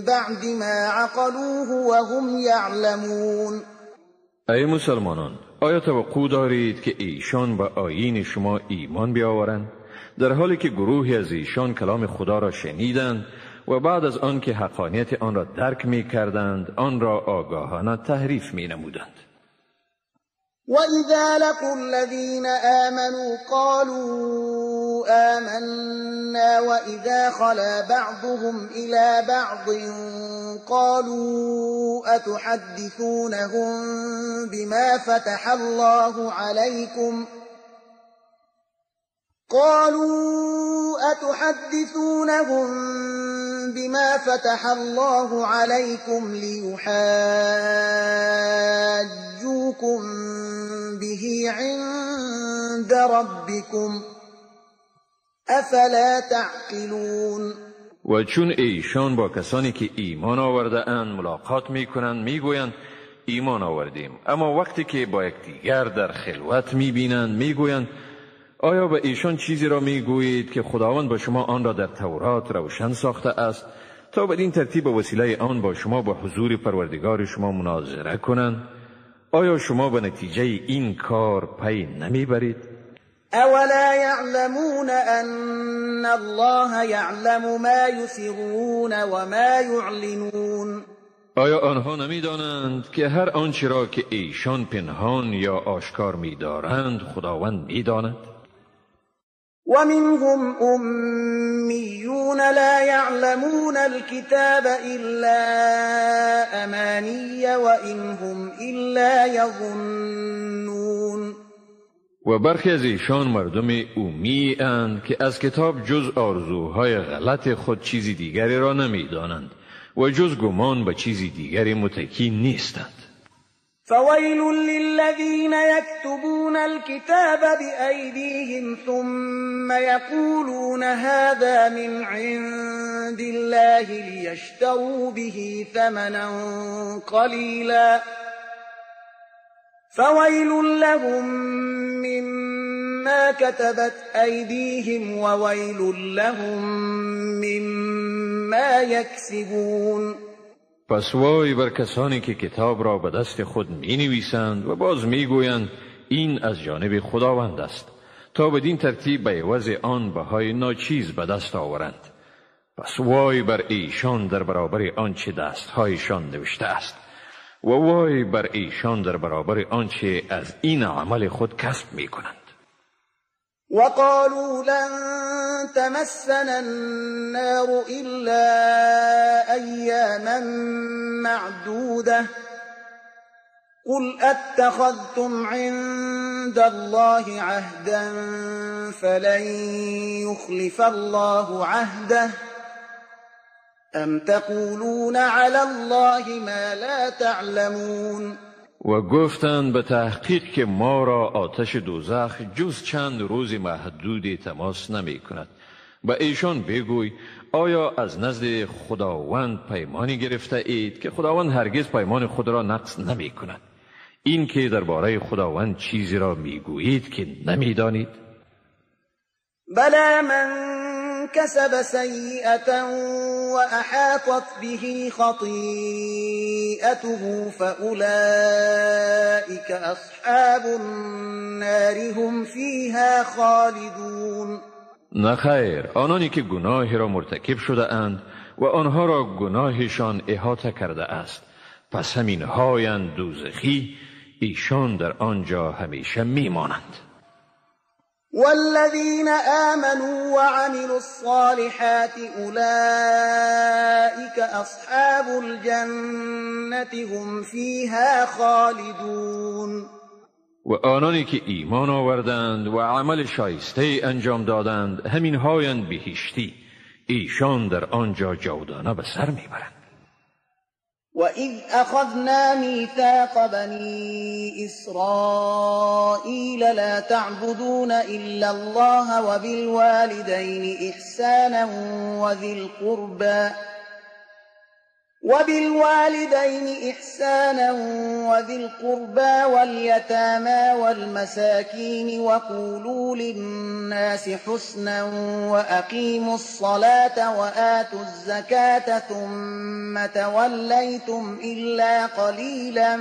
بعد ما عقلوه وهم يعلمون. ای مسلمانان، آیا توقع دارید که ایشان به آیین شما ایمان بیاورند، در حالی که گروهی از ایشان کلام خدا را شنیدند و بعد از آن که حقانیت آن را درک می کردند آن را آگاهانه تحریف می نمودند؟ وَإِذَا لَقُوا الَّذِينَ آمَنُوا قَالُوا آمَنَّا وَإِذَا خَلَا بَعْضُهُمْ إِلَى بَعْضٍ قَالُوا أَتُحَدِّثُونَهُم بِمَا فَتَحَ اللَّهُ عَلَيْكُمْ قالوا أتحدثونهم بما فتح الله عليكم ليحاجوكم به عند ربكم افلا تعقلون. و چون ایشان با کسانی که ایمان آورده اند ملاقات میکنند میگویند ایمان آوردیم، اما وقتی که با یکدیگر در خلوت میبینند میگویند آیا به ایشان چیزی را میگویید که خداوند با شما آن را در تورات روشن ساخته است تا بدین ترتیب به وسیله آن با شما با حضور پروردگار شما مناظره کنند؟ آیا شما به نتیجه این کار پی نمیبرید؟ اولا یعلمون ان الله یعلم ما یسرون و ما یعلنون. آیا آنها نمیدانند که هر آنچه را که ایشان پنهان یا آشکار میدارند خداوند میداند؟ ومنهم أميون لا يعلمون الكتاب إلا أماني وإن هم إلا يظنون. و برخی از ایشان مردم امی اند که از کتاب جز آرزوهای غلط خود چیزی دیگری را نمیدانند و جز گمان به چیزی دیگری متکی نیستند. فويل للذين يكتبون الكتاب بأيديهم ثم يقولون هذا من عند الله ليشتروا به ثمنا قليلا فويل لهم مما كتبت أيديهم وويل لهم مما يكسبون. پس وای بر کسانی که کتاب را به دست خود می نویسند و باز می گویند این از جانب خداوند است، تا بدین ترتیب به عوض آن بهای ناچیز به دست آورند. پس وای بر ایشان در برابر آنچه دستهایشان نوشته است و وای بر ایشان در برابر آنچه از این عمل خود کسب می کنند. وقالوا لن تمسنا النار إلا أياما معدودة قل أتخذتم عند الله عهدا فلن يخلف الله عهده أم تقولون على الله ما لا تعلمون. و گفتند به تحقیق که ما را آتش دوزخ جز چند روز محدودی تماس نمی کند. به ایشان بگوی آیا از نزد خداوند پیمانی گرفته اید که خداوند هرگز پیمان خود را نقض نمی کند؟ این که درباره خداوند چیزی را می گویید که نمی دانید. بلی من کسب سیئة وأحاطت به خطیئته فأولئک اصحاب النار هم فیها خالدون. نه خیر، آنانی که گناهی را مرتکب شده اند و آنها را گناهشان احاطه کرده است، پس همین هایند دوزخی، ایشان در آنجا همیشه میمانند. والذین آمنوا وعملوا الصالحات أولئک اصحاب الجنة هم فیها خالدون. و آنانی که ایمان آوردند و عمل شایسته انجام دادند، همین هایند بهشتی، ایشان در آنجا جاودانه به سر میبرند. وَإِذْ أَخَذْنَا مِيثَاقَ بَنِي إِسْرَائِيلَ لَا تَعْبُدُونَ إِلَّا اللَّهَ وَبِالْوَالِدَيْنِ إِحْسَانًا وَذِي الْقُرْبَى وَالْيَتَامَى وَالْمَسَاكِينِ وَقُولُوا لِلنَّاسِ حُسْنًا وَأَقِيمُوا الصَّلَاةَ وَآتُوا الزَّكَاةَ ثُمَّ تَوَلَّيْتُمْ إِلَّا قَلِيلًا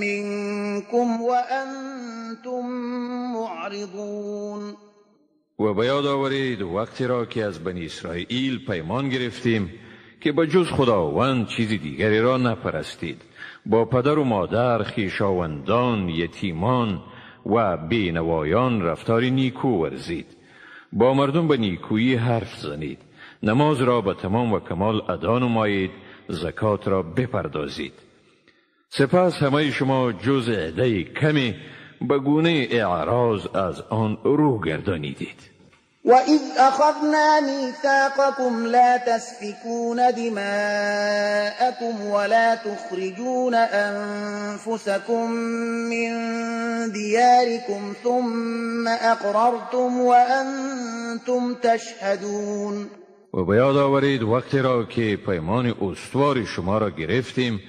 مِنْكُمْ وَأَنْتُمْ معرضون. و به یاد آورید وقتی را که از بنی اسرائیل پیمان گرفتیم که به جز خداوند چیزی دیگری را نپرستید، با پدر و مادر، خویشاوندان، یتیمان و بینوایان رفتار نیکو ورزید، با مردم به نیکویی حرف زنید، نماز را به تمام و کمال ادا نمایید، زکات را بپردازید. سپس همه شما جز عده کمی به گونه اعراض از آن رو گردانیدید. وَإِذْ أَخَذْنَا مِيثَاقَكُمْ لَا تَسْفِكُونَ دِمَاءَكُمْ وَلَا تُخْرِجُونَ أَنفُسَكُمْ مِنْ دِيَارِكُمْ ثُمَّ أَقْرَرْتُمْ وَأَنْتُمْ تَشْهَدُونَ. و به یاد آورید وقتی را که پیمان استوار شما را گرفتیم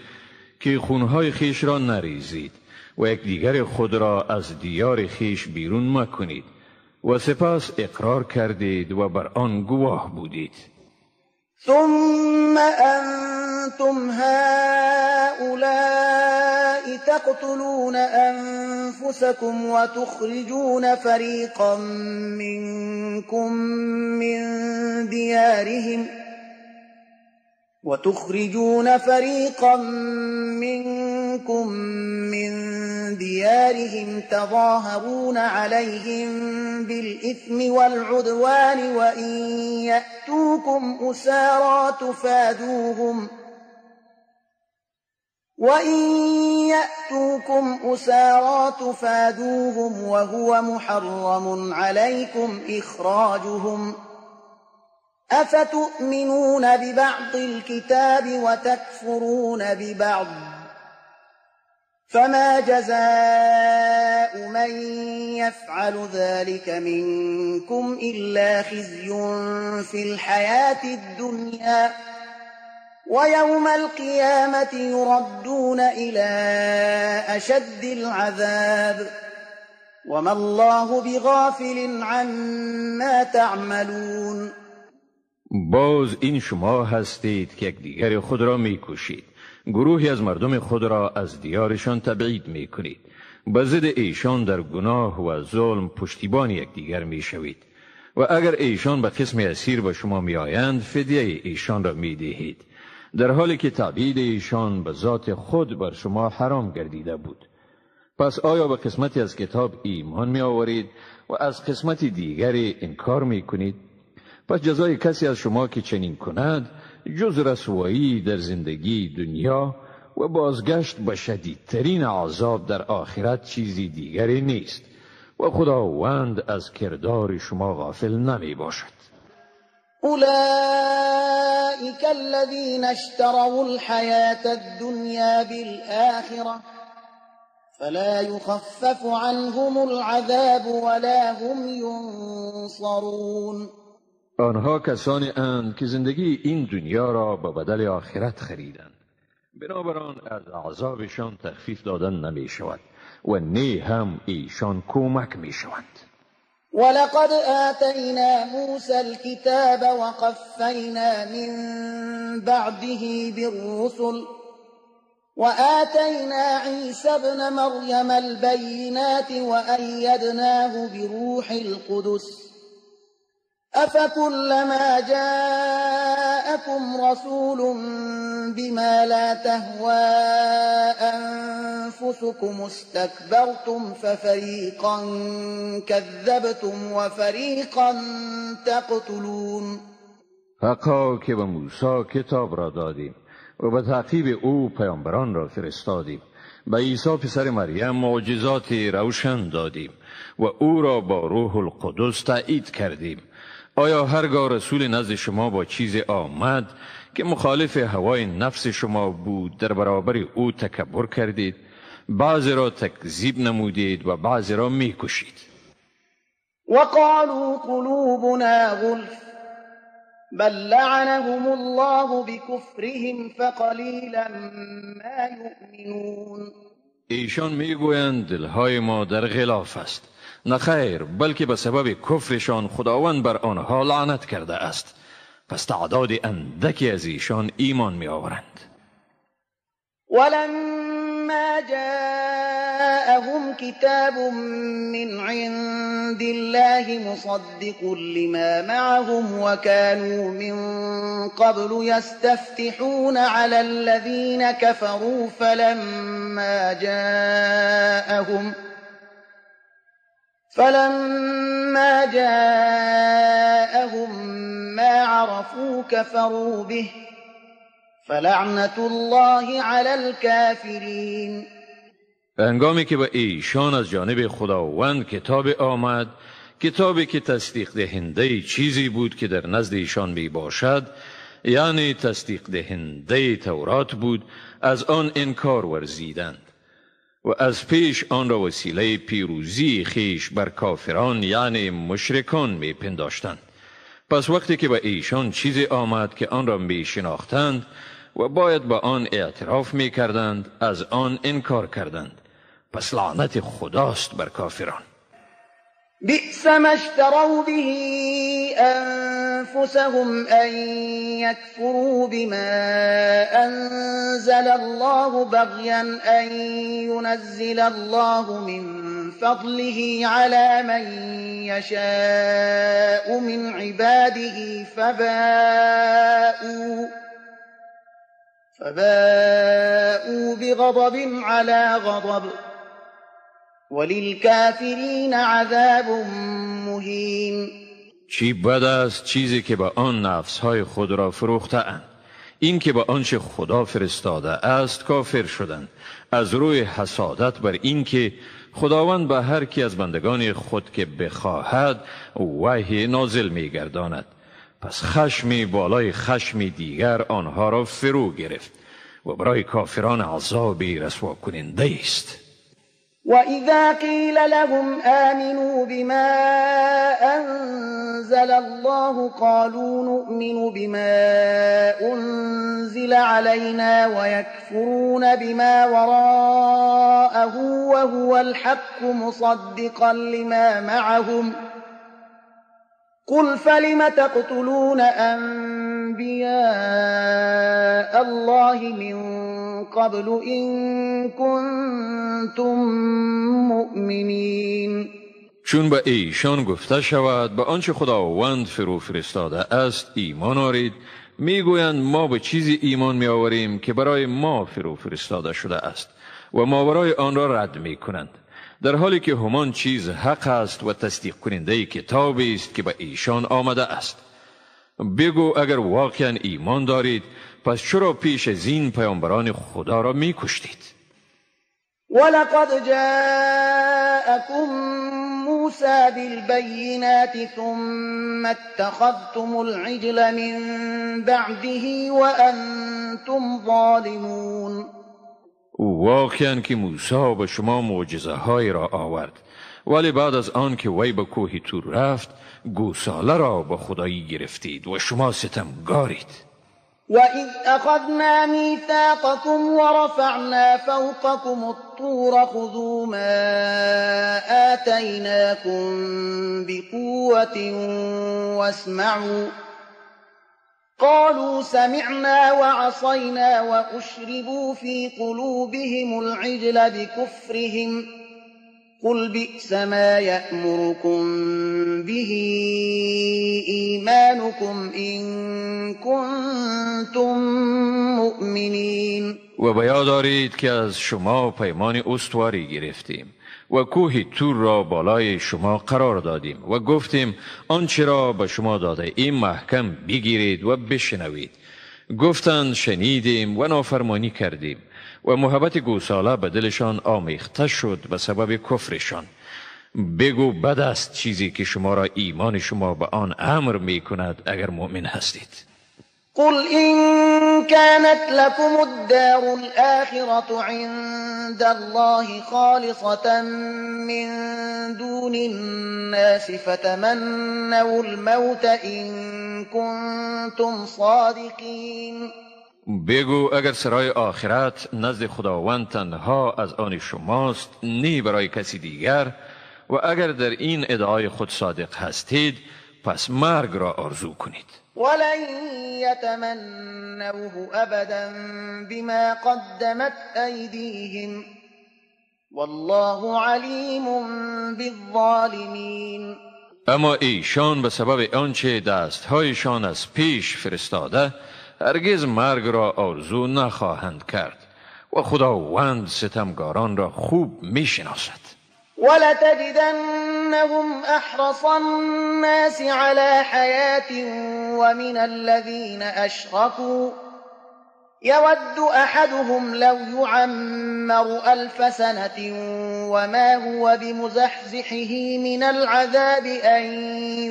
که خونهای خیش را نریزید و یکدیگر خود را از دیار خیش بیرون مکنید، و سپس اقرار کردید و بر آن گواه بودید. ثم انتم هؤلاء تقتلون انفسكم وتخرجون فريقا منكم من ديارهم وتخرجون فريقا منكم من ديارهم تظاهرون عليهم بالإثم والعدوان وإن يأتوكم أسارى تفادوهم وهو محرم عليكم إخراجهم أفتؤمنون ببعض الكتاب وتكفرون ببعض فما جزاء من يفعل ذلك منكم إلا خزي في الحياة الدنيا ويوم القيامة يردون إلى أشد العذاب وما الله بغافل عما تعملون. باز این شما هستید که یکدیگر خود را میکشید، گروهی از مردم خود را از دیارشان تبعید میکنید، به ضد ایشان در گناه و ظلم پشتیبان یکدیگر میشوید و اگر ایشان به قسم اسیر به شما میآیند فدیه ایشان را میدهید، در حالی که تعبید ایشان به ذات خود بر شما حرام گردیده بود. پس آیا به قسمتی از کتاب ایمان می آورید و از قسمت دیگری انکار می کنید؟ پس جزای کسی از شما که چنین کند جز رسوایی در زندگی دنیا و بازگشت به شدیدترین عذاب در آخرت چیزی دیگری نیست و خداوند از کردار شما غافل نمی باشد. أولئك الذين اشتروا الحياة الدنيا بالآخرة فلا يخفف عنهم العذاب ولا هم ينصرون. آنها کسانی اند که زندگی این دنیا را به بدل آخرت خریدند، بنابراین از عذابشان تخفیف دادن نمی شود و نه هم ایشان کمک می شوند. ولقد آتینا موسى الكتاب وقفینا من بعده بالرسل وآتینا عیسی ابن مریم البینات وأیدناه بروح القدس أفكلما جاءكم رسول بما لا تهوى أنفسكم استكبرتم ففريقا كذبتم وفريقا تقتلون. حقا که به موسی کتاب را دادیم و به تعقیب او پیامبران را فرستادیم، به عیسی پسر مریم معجزات روشن دادیم و او را با روح القدس تایید کردیم. آیا هرگاه رسول نزد شما با چیز آمد که مخالف هوای نفس شما بود در برابر او تکبر کردید، بعضی را تکذیب نمودید و بعضی را میکشید؟ وقالوا قلوبنا غلف بل لعنهم الله بكفرهم فقلیلا ما یؤمنون. ایشان میگویند دلهای ما در غلاف است. نه خیر، بلکه به سبب کفرشان خداوند بر آنها لعنت کرده است. پس تعداد اندکی از ایشان ایمان می آورند. ولما جاءهم كتاب من عند الله مصدق لما معهم وكانوا من قبل يستفتحون على الذين كفروا فلما جاءهم ما عرفوا كفروا به فلعنة الله على الكافرين. هنگامی که به ایشان از جانب خداوند کتاب آمد، کتابی که تصدیق دهنده چیزی بود که در نزد ایشان می باشد، یعنی تصدیق دهنده تورات بود، از آن انکار ورزیدند و از پیش آن را وسیله پیروزی خیش بر کافران یعنی مشرکان می پنداشتند. پس وقتی که به ایشان چیزی آمد که آن را می شناختند و باید به آن اعتراف می کردند، از آن انکار کردند. پس لعنت خداست بر کافران. بئس ما اشتروا به أنفسهم أن يكفروا بما أنزل الله بغيا أن ينزل الله من فضله على من يشاء من عباده فباءوا بغضب على غضب وللكافرین عذاب مهین. چی بد است چیزی که به آن نفسهای خود را فروخته اند، این که به آنچه خدا فرستاده است کافر شدند، از روی حسادت بر این که خداوند به هر کی از بندگان خود که بخواهد وحی نازل می‌گرداند. پس خشمی بالای خشمی دیگر آنها را فرو گرفت و برای کافران عذابی رسوا کننده است. وَإِذَا قِيلَ لَهُمْ آمِنُوا بِمَا أَنزَلَ اللَّهُ قَالُوا نُؤْمِنُ بِمَا أُنزِلَ عَلَيْنَا وَيَكْفُرُونَ بِمَا وَرَاءَهُ وَهُوَ الْحَقُّ مُصَدِّقًا لِمَا مَعَهُمْ قُلْ فَلِمَ تَقْتُلُونَ أَنْبِيَاءَ الله من قبل إن كنتم مؤمنین. چون به ایشان گفته شود به آنچه خداوند فرو فرستاده است ایمان آرید، میگویند ما به چیزی ایمان میآوریم که برای ما فرو فرستاده شده است و ماورای آن را رد میکنند، در حالی که همان چیز حق است و تصدیق کننده کتابی است که به ایشان آمده است. بگو اگر واقعا ایمان دارید پس چرا پیش از این پیامبران خدا را میکشتید؟ ولقد جاءكم موسى بالبينات ثم اتخذتم العجل من بعده وأنتم ظالمون. واقعا که موسی به شما معجزه های را آورد، ولی بعد از آن که وی به کوه طور رفت گوساله را به خدایی گرفتید و شما ستمگارید. وَإِذْ أَخَذْنَا مِيثَاقَكُمْ وَرَفَعْنَا فَوْقَكُمُ الطُّورَ خُذُوا مَا آتَيْنَاكُمْ بِقُوَّةٍ وَاسْمَعُوا قَالُوا سَمِعْنَا وَعَصَيْنَا وَأُشْرِبُوا فِي قُلُوبِهِمُ الْعِجْلَ بِكُفْرِهِمْ قُلْ بِئْسَ مَا يَأْمُرُكُمْ بِهِ إِيمَانُكُمْ إِن كُنتُم مُّؤْمِنِينَ. و به یاد دارید که از شما پیمان استواری گرفتیم و کوه طور را بالای شما قرار دادیم و گفتیم آنچه را به شما داده ایم محکم بگیرید و بشنوید. گفتند شنیدیم و نافرمانی کردیم و محبت گوساله به دلشان آمیخته شد به سبب کفرشان. بگو بد است چیزی که شما را ایمان شما به آن امر می کند اگر مؤمن هستید. قل إن كانت لكم الدار الآخرة عند الله خالصة من دون الناس فتمنوا الموت إن كنتم صادقين. بگو اگر سرای آخرت نزد خداوند تنها از آن شماست نی برای کسی دیگر، و اگر در این ادعای خود صادق هستید پس مرگ را آرزو کنید. ولن يتمنوه أبدا بما قدمت أيديهم والله عليم بالظالمين. اما ایشان به سبب آنچه دستهایشان از پیش فرستاده هرگز مرگ را آرزو نخواهند کرد و خداوند ستمگاران را خوب میشناسد. ولتجدنهم أحرص الناس على حياة ومن الذين أشركوا يود أحدهم لو يعمر 1000 سنة وما هو بمزحزحه من العذاب أن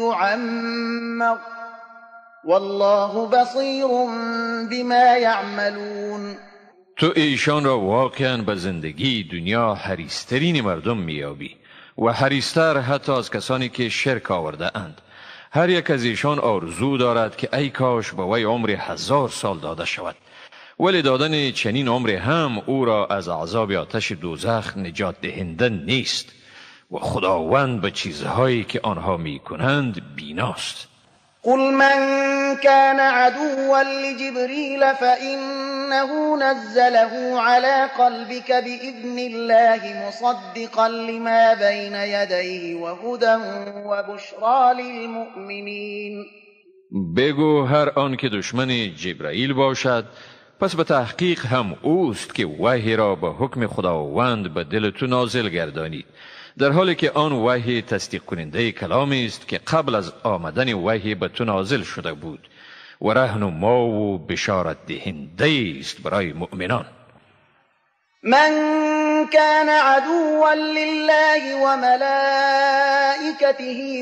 يعمر والله بصير بما يعملون. تو ایشان را واقعا به زندگی دنیا حریصترین مردم میابی و حریصتر حتی از کسانی که شرک آورده اند. هر یک از ایشان آرزو دارد که ای کاش به وی عمر 1000 سال داده شود، ولی دادن چنین عمر هم او را از عذاب آتش دوزخ نجات دهنده نیست و خداوند به چیزهایی که آنها میکنند بیناست. قل من كان عدوا لجبريل فإنه نزله على قلبك بإذن الله مصدقا لما بين يديه وهدى وبشرى للمؤمنين. بگو هر آن که دشمن جبرائیل باشد پس به تحقیق هم اوست که وحی را به حکم خداوند به دل تو نازل گردانید، در حالی که آن وحی تصدیق کننده کلامی است که قبل از آمدن وحی به تو نازل شده بود و رهنما و بشارت دهنده است برای مؤمنان. من كان عدوا لله وملائكته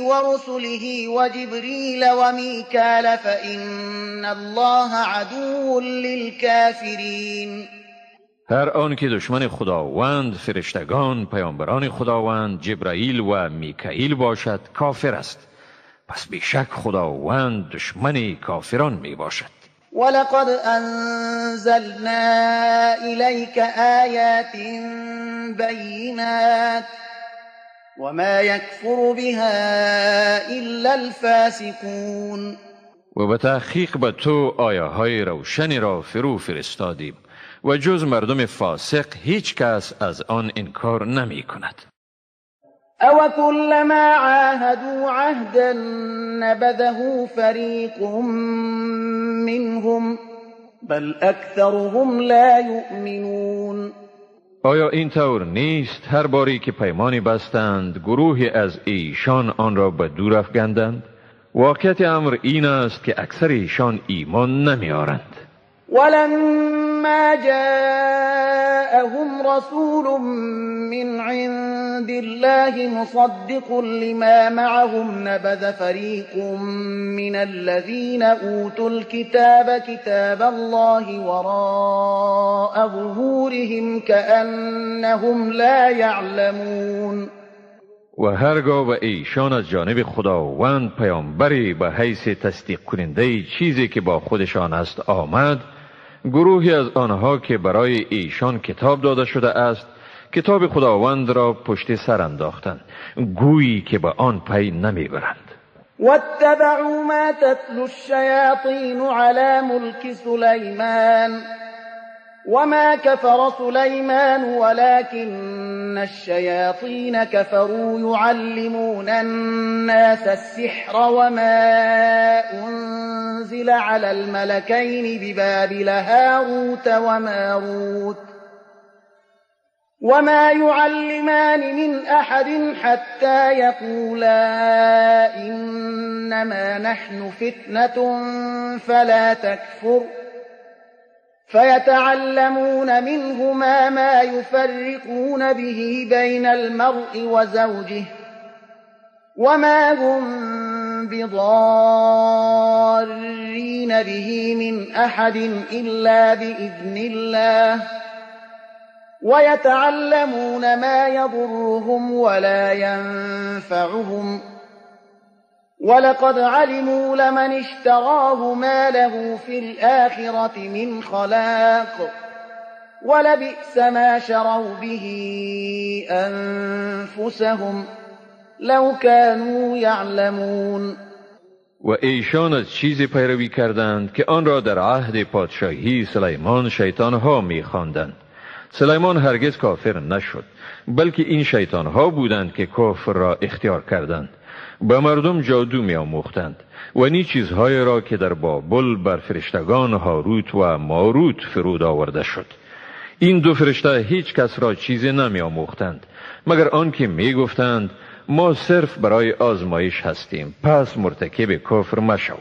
ورسله وجبريل وميكال فإن الله عدو للكافرين. هر آن که دشمن خداوند، فرشتگان، پیامبران خداوند، جبرائیل و میکائیل باشد کافر است. پس بیشک خداوند دشمن کافران می باشد. ولقد انزلنا الیک آیات بینات وما یکفر بها الا الفاسقون. و به تحقیق به تو آیه های روشنی را فرو فرستادیم و جز مردم فاسق هیچ کس از آن انکار نمی کند. أو كلما عاهدوا عهدا نبذه فريق منهم بل أكثرهم لا يؤمنون. آیا این طور نیست هر باری که پیمانی بستند گروهی از ایشان آن را به دور افگندند؟ واقعیت امر این است که اکثر ایشان ایمان نمیآرند. ولما جاءهم رسول من عند الله مصدق لما معهم نبذ فريق من الذين أوتوا الكتاب كتاب الله وراء ظهورهم كأنهم لا يعلمون. و هرگاه به ایشان از جانب خداوند پیامبری به حیث تصدیق کننده چیزی که با خودشان است آمد، گروهی از آنها که برای ایشان کتاب داده شده است کتاب خداوند را پشت سر انداختند، گویی که به آن پی نمیبرند. واتبعوا ما تتلو الشیاطین علی ملک سلیمان وما كفر سليمان ولكن الشياطين كفروا يعلمون الناس السحر وما أنزل على الملكين ببابل هاروت وماروت وما يعلمان من أحد حتى يقولا إنما نحن فتنة فلا تكفر فيتعلمون منهما ما يفرقون به بين المرء وزوجه وما هم بضارين به من أحد إلا بإذن الله ويتعلمون ما يضرهم ولا ينفعهم ولقد علموا لمن اشتراه ما له في الآخرة من خلاق ولبئس ما شروا به أنفسهم لو كانوا يعلمون. و ایشان از چیزی پیروی کردند که آن را در عهد پادشاهی سلیمان شیطانها می‌خواندند. سلیمان هرگز کافر نشد، بلکه این شیطانها بودند که کفر را اختیار کردند. به مردم جادو می آموختند و نی چیزهای را که در بابل بر فرشتگان هاروت و ماروت فرود آورده شد. این دو فرشته هیچ کس را چیزی نمی آموختند، مگر آنکه می گفتند ما صرف برای آزمایش هستیم، پس مرتکب کفر مشو.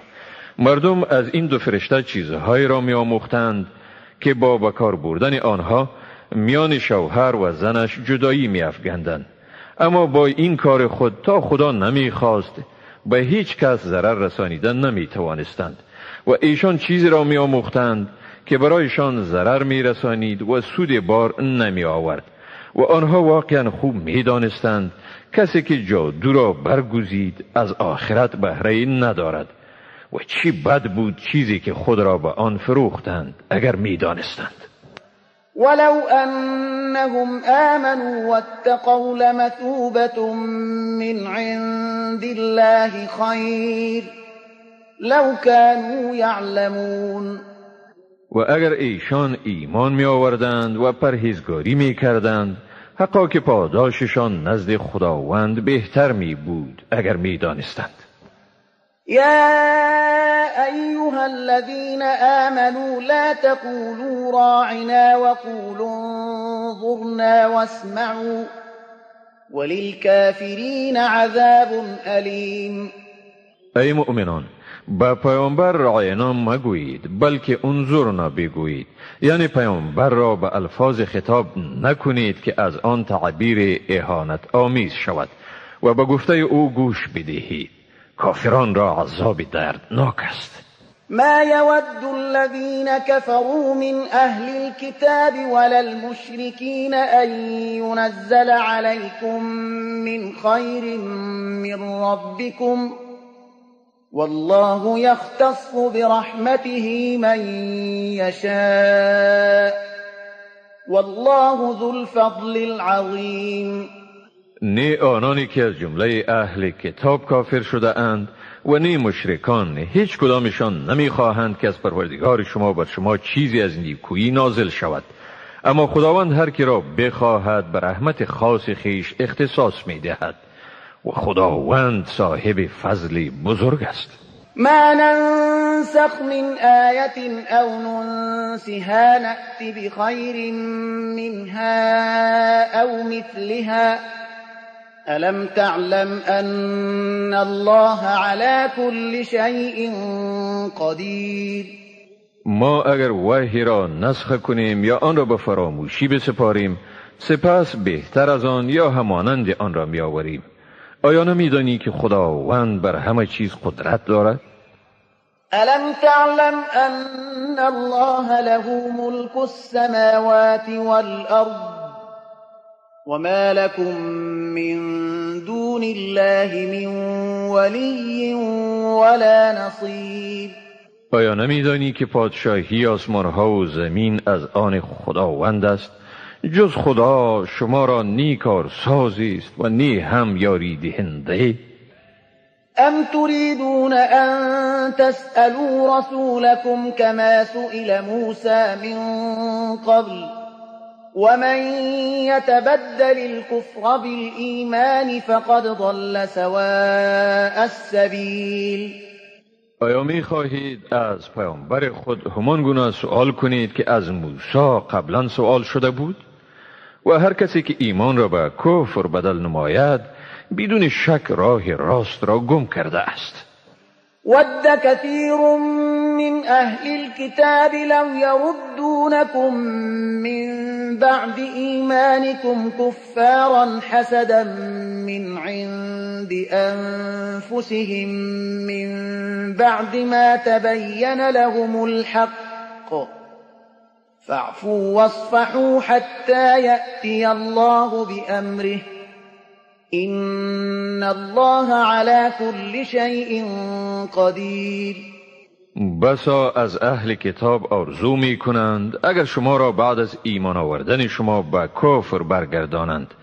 مردم از این دو فرشته چیزهایی را می آموختند که با بکار بردن آنها میان شوهر و زنش جدایی می افگندند. اما با این کار خود تا خدا نمی خواست به هیچ کس ضرر رسانیدن نمی توانستند و ایشان چیزی را می آموختند که برایشان ضرر می رسانید و سود بار نمی آورد و آنها واقعا خوب می دانستند کسی که جادو را برگزید از آخرت بهره ندارد و چی بد بود چیزی که خود را به آن فروختند اگر می دانستند. ولو أنهم آمنوا واتقوا لمثوبة من عند الله خير لو كانوا يعلمون. و اگر ایشان ایمان می آوردند و پرهیزگاری می کردند، حقا که پاداششان نزد خداوند بهتر می بود اگر می دانستند. يا أيها الذين آمنوا لا تقولوا راعنا وقولوا انظرنا واسمعوا وللكافرين عذاب أليم. ای مؤمنان، به پیامبر راینا مگویید، بلکه انظرنا بگویید. یعنی پیامبر را به الفاظ خطاب نکنید که از آن تعبیر اهانت آمیز شود و به گفته او گوش بدهید. کافران را عذاب دردناک است. ما يود الذين كفروا من أهل الكتاب ولا المشركين أن ينزل عليكم من خير من ربكم والله يختص برحمته من يشاء والله ذو الفضل العظيم. نه آنانی که از جمله اهل کتاب کافر شده اند و نه مشرکان، هیچ کدامشان نمیخواهند که از پروردگار شما بر شما چیزی از نیکویی نازل شود، اما خداوند هر کی را بخواهد به رحمت خاص خیش اختصاص میدهد و خداوند صاحب فضل بزرگ است. ما ننسخ من آية أو ننسها نأت بخير منها أو مثلها ألم تعلم أن الله على كل شيء قدیر. ما اگر وحی را نسخ کنیم یا آن را به فراموشی بسپاریم، سپس بهتر از آن یا همانند آن را میآوریم. آیا نمیدانی که خداوند بر همه چیز قدرت دارد؟ ألم تعلم أن الله له ملك السماوات والأرض وما لكم من دون الله من ولي ولا نصير. آیا نمیدانی که پادشاهی آسمانها و زمین از آن خداوند است؟ جز خدا شما را نی کارسازی است و نی هم یاری دهنده. أم تريدون أن تسألوا رسولكم كما سئل موسى من قبل ومن يتبدل الكفر بالإيمان فقد ضل سواء السبيل. آیا می خواهید از پیامبر خود همان گونه سوال کنید که از موسی قبلا سوال شده بود؟ و هر کسی که ایمان را به کفر بدل نماید بدون شک راه راست را گم کرده است. ود كثير من أهل الكتاب لو يردونكم من بعد إيمانكم كفارا حسدا من عند أنفسهم من بعد ما تبين لهم الحق فاعفوا واصفحوا حتى يأتي الله بأمره إن الله على كل شيء قدیر. بسا از اهل کتاب آرزو می کنند اگر شما را بعد از ایمان آوردن شما به کفر برگردانند،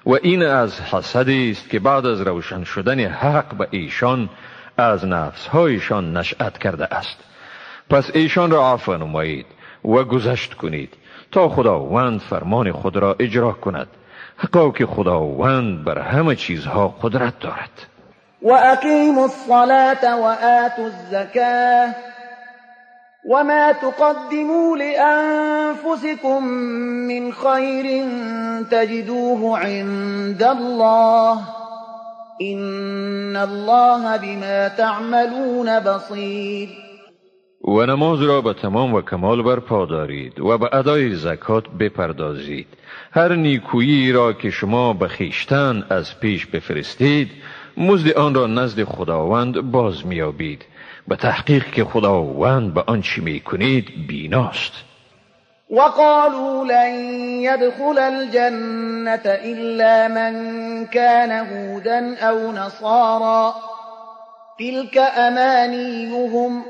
و این از حسدی است که بعد از روشن شدن حق به ایشان از نفسهایشان نشأت کرده است. پس ایشان را عفو نمایید و گذشت کنید تا خداوند فرمان خود را اجرا کند، حقا که خداوند بر همه چیزها قدرت دارد. و اقیموا الصلاة و آتوا الزکاة وما تقدموا لأنفسكم من خیر تجدوه عند الله إن الله بما تعملون بصیر. و نماز را به تمام و کمال برپا دارید و به ادای زکات بپردازید. هر نیکویی را که شما به خویشتن از پیش بفرستید مزد آن را نزد خداوند باز می‌یابید، به تحقیق که خداوند به آنچه می‌کنید بیناست. وقالوا لن يدخل الجنة إلا من كان هودا أو نصارى تلك أمانيهم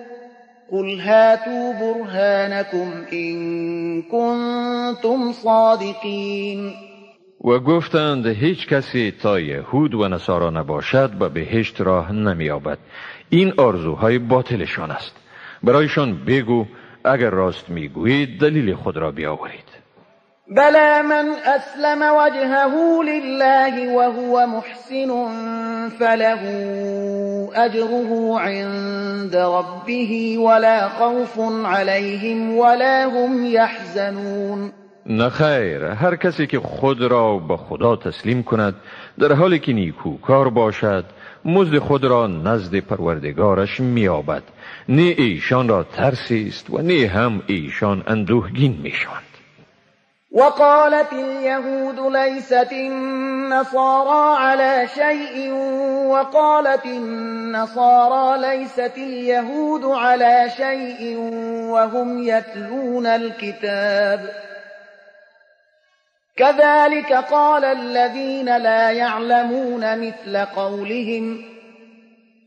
قل هاتوا برهانكم إن كنتم صادقين. و گفتند هیچ کسی تا یهود و نصارا نباشد به بهشت راه نمی‌یابد. این آرزوهای باطلشان است. برایشان بگو اگر راست میگویید دلیل خود را بیاورید. بلى من أسلم وجهه لله وهو محسن فله أجره عند ربه ولا خوف عليهم ولا هم يحزنون. نه خیر، هر کسی که خود را به خدا تسلیم کند در حالی که نیکوکار باشد مزد خود را نزد پروردگارش می‌یابد. نه ایشان را ترسی است و نه هم ایشان اندوهگین میشوند. وقالت اليهود ليست النصارى على شيء وقالت النصارى ليست اليهود على شيء وهم يتلون الكتاب كذلك قال الذين لا يعلمون مثل قولهم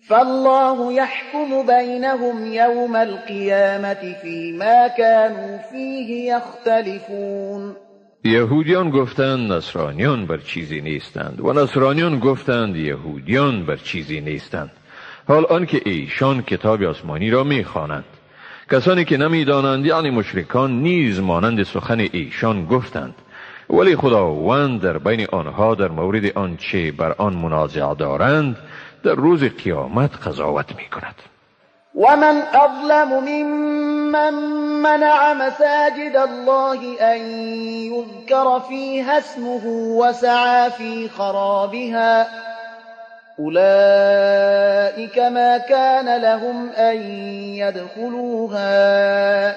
فالله يحكم بينهم يوم القيامة فيما كانوا فيه يختلفون. یهودیان گفتند نصرانیان بر چیزی نیستند و نصرانیان گفتند یهودیان بر چیزی نیستند، حال آنکه ایشان کتاب آسمانی را میخوانند. کسانی که نمیدانند یعنی مشرکان نیز مانند سخن ایشان گفتند. ولی خداوند در بین آنها در مورد آنچه بر آن منازعه دارند در روز قیامت قضاوت می کند. ومن أظلم ممن منع مساجد الله أن يذكر فيها اسمه وسعى في خرابها أولئك ما كان لهم أن يدخلوها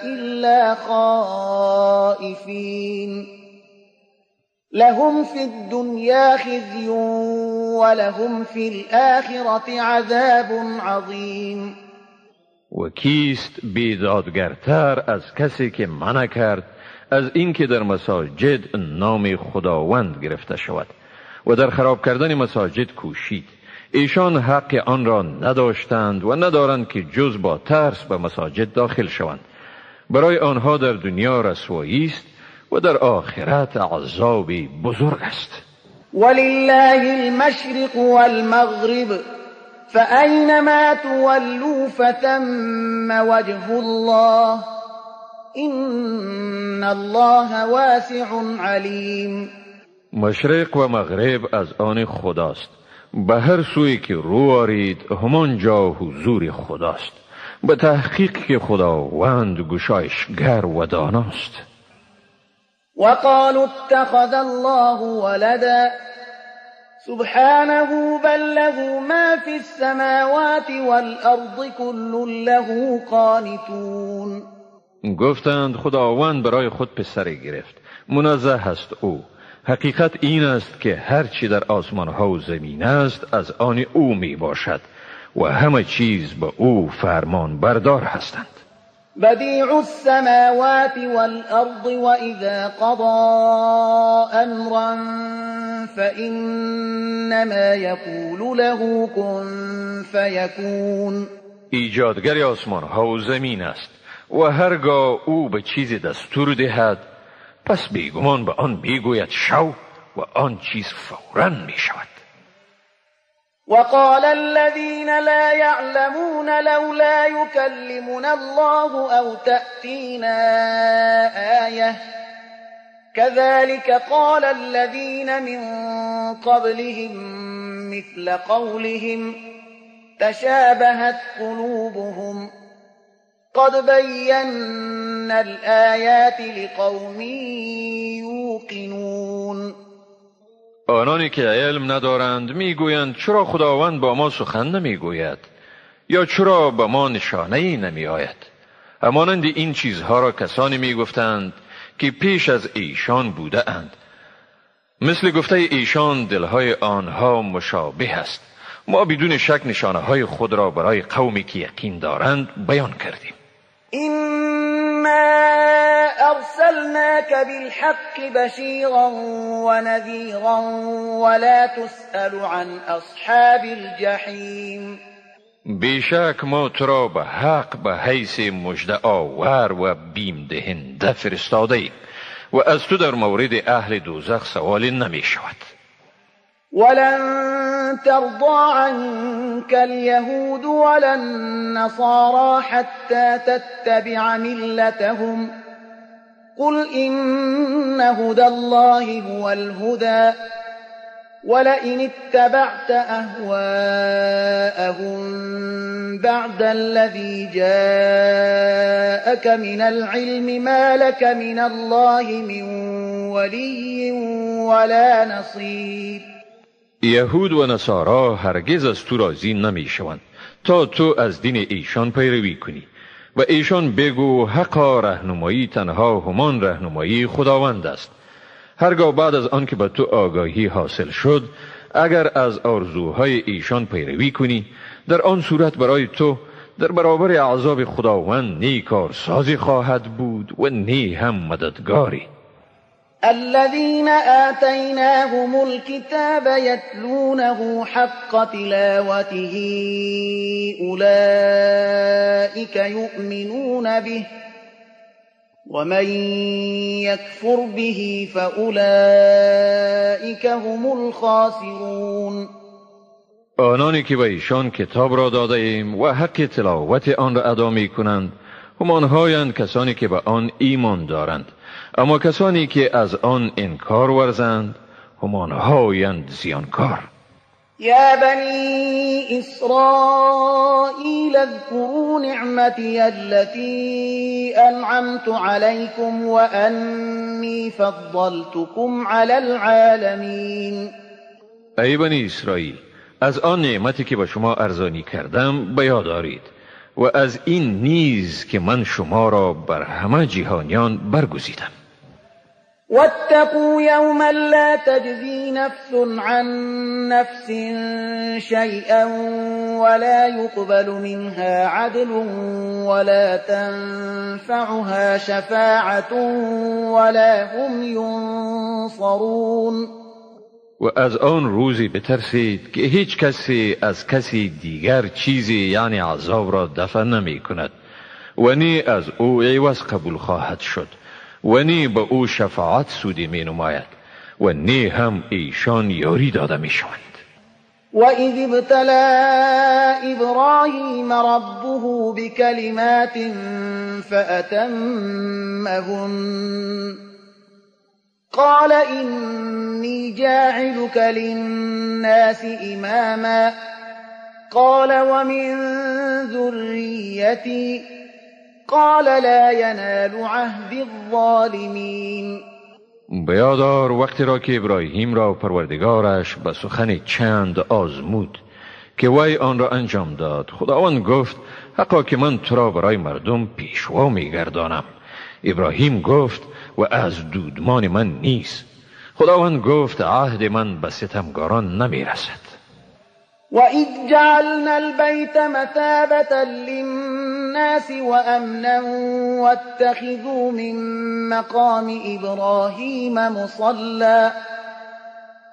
إلا خائفين لهم في الدنيا خزي ولهم في الآخرة عذاب عظيم. و کیست بیدادگرتر از کسی که منع کرد از اینکه در مساجد نام خداوند گرفته شود و در خراب کردن مساجد کوشید؟ ایشان حق آن را نداشتند و ندارند که جز با ترس به مساجد داخل شوند. برای آنها در دنیا رسوایی است و در آخرت عذاب بزرگ است. ولله المشرق والمغرب فأينما تولوا فثم وجه الله إن الله واسع علیم. مشرق و مغرب از آن خداست. به هر سوی که رو آرید همانجا حضور خداست. به تحقیق که خداوند گشایشگر و داناست. وقالوا اتخذ الله ولدا سبحانه بل له ما في السماوات والأرض كل له قانتون. گفتند خداوند برای خود پسری گرفت، منزه است او. حقیقت این است که هرچی در آسمان ها و زمین است از آن او می باشد و همه چیز به او فرمان بردار هستند. بدیع السماوات والأرض وإذا قضى أمرا فإنما يقول له كن فيكون. ایجادگر آسمان ها و زمین است و هرگاه او به چیزی دستور دهد پس بیگمان به آن میگوید شو و آن چیز فوراً می شود. وقال الذين لا يعلمون لولا يكلمنا الله أو تأتينا آية كذلك قال الذين من قبلهم مثل قولهم تشابهت قلوبهم قد بينا الآيات لقوم يوقنون. آنانی که علم ندارند میگویند چرا خداوند با ما سخن نمیگوید یا چرا با ما نشانه ای نمی آید؟ همانند این چیزها را کسانی میگفتند که پیش از ایشان بوده اند. مثل گفته ایشان دلهای آنها مشابه است. ما بدون شک نشانه های خود را برای قومی که یقین دارند بیان کردیم. إنا أرسلناك بالحق بشيرا ونذيرا ولا تسأل عن أصحاب الجحيم. بیشک ما تو را به حق به حیث مژده آور و بیم دهنده فرستاده ایم و از تو در مورد اهل دوزخ سوالی نمی شود. ولن ترضى عنك اليهود ولا النصارى حتى تتبع ملتهم قل إن هدى الله هو الهدى ولئن اتبعت أهواءهم بعد الذي جاءك من العلم ما لك من الله من ولي ولا نصير. یهود و نصارا هرگز از تو راضی نمی شوند تا تو از دین ایشان پیروی کنی و ایشان بگو حقا رهنمایی تنها همان رهنمایی خداوند است. هرگاه بعد از آن که به تو آگاهی حاصل شد اگر از آرزوهای ایشان پیروی کنی در آن صورت برای تو در برابر عذاب خداوند نی کارسازی خواهد بود و نی هم مددگاری. الذين آتيناهم الكتاب يتلونه حق تلاوته أولئك يؤمنون به ومن يكفر به فأولئك هم الخاسرون. آنانی که به ایشان کتاب را داده ایم و حق تلاوت آن را ادا می کنند همانهایند کسانی که به آن ایمان دارند، اما کسانی که از آن انکار ورزند همانهایند زیانکار. یا بنی اسرائیل اذكروا نعمتی التي انعمت عليكم وانی فضلتكم على العالمین. ای بنی اسرائیل، از آن نعمتی که به شما ارزانی کردم به یاد آرید و از این نیز که من شما را بر همه جهانیان برگزیدم. واتقوا یوما لا تجزی نفس عن نفس شیئا ولا يقبل منها عدل ولا تنفعها شفاعة ولا هم ینصرون. و از آن روزی بترسید که هیچ کسی از کسی دیگر چیزی یعنی عذاب را دفع نمی کند و نی از او عوض قبول خواهد شد و نی به او شفاعت سودی می نماید و نی هم ایشان یاری داده می شوند. و اذ ابتلى ابراهیم ربه بکلمات فأتمهن قال إني جاعلك للناس إماما قال ومن ذريتي قال لا ينال عهد الظالمين. بیادار وقتی را که ابراهیم را پروردگارش به سخن چند آزمود که وی آن را انجام داد، خداوند گفت حقا که من تو را برای مردم پیشوا میگردانم. ابراهیم گفت و از دودمان من نیست. خداوند گفت عهد من به ستمگاران نمیرسد. و اذ جعلنا البیت مثابة للناس وامنا واتخذوا من مقام ابراهیم مصلى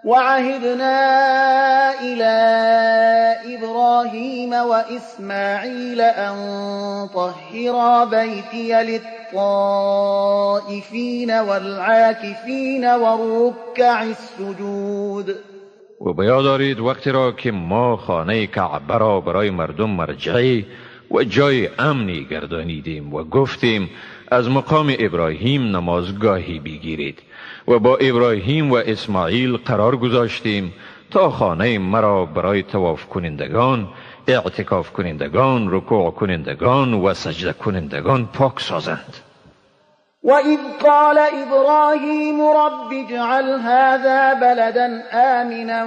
وعهدنا إلى إبراهيم وإسماعيل أن طهرا بيتي للطائفين والعاكفين والركع السجود. و بیاد دارید وقتی را که ما خانه کعبه را برای مردم مرجعی و جای امنی گردانیدیم و گفتیم از مقام ابراهیم نمازگاهی بگیرید و با ابراهیم و اسماعیل قرار گذاشتیم تا خانه مرا برای طواف کنندگان، اعتکاف کنندگان، رکوع کنندگان و سجده کنندگان پاک سازند. و اذ قال ابراهیم رب اجعل هذا بلدا آمنا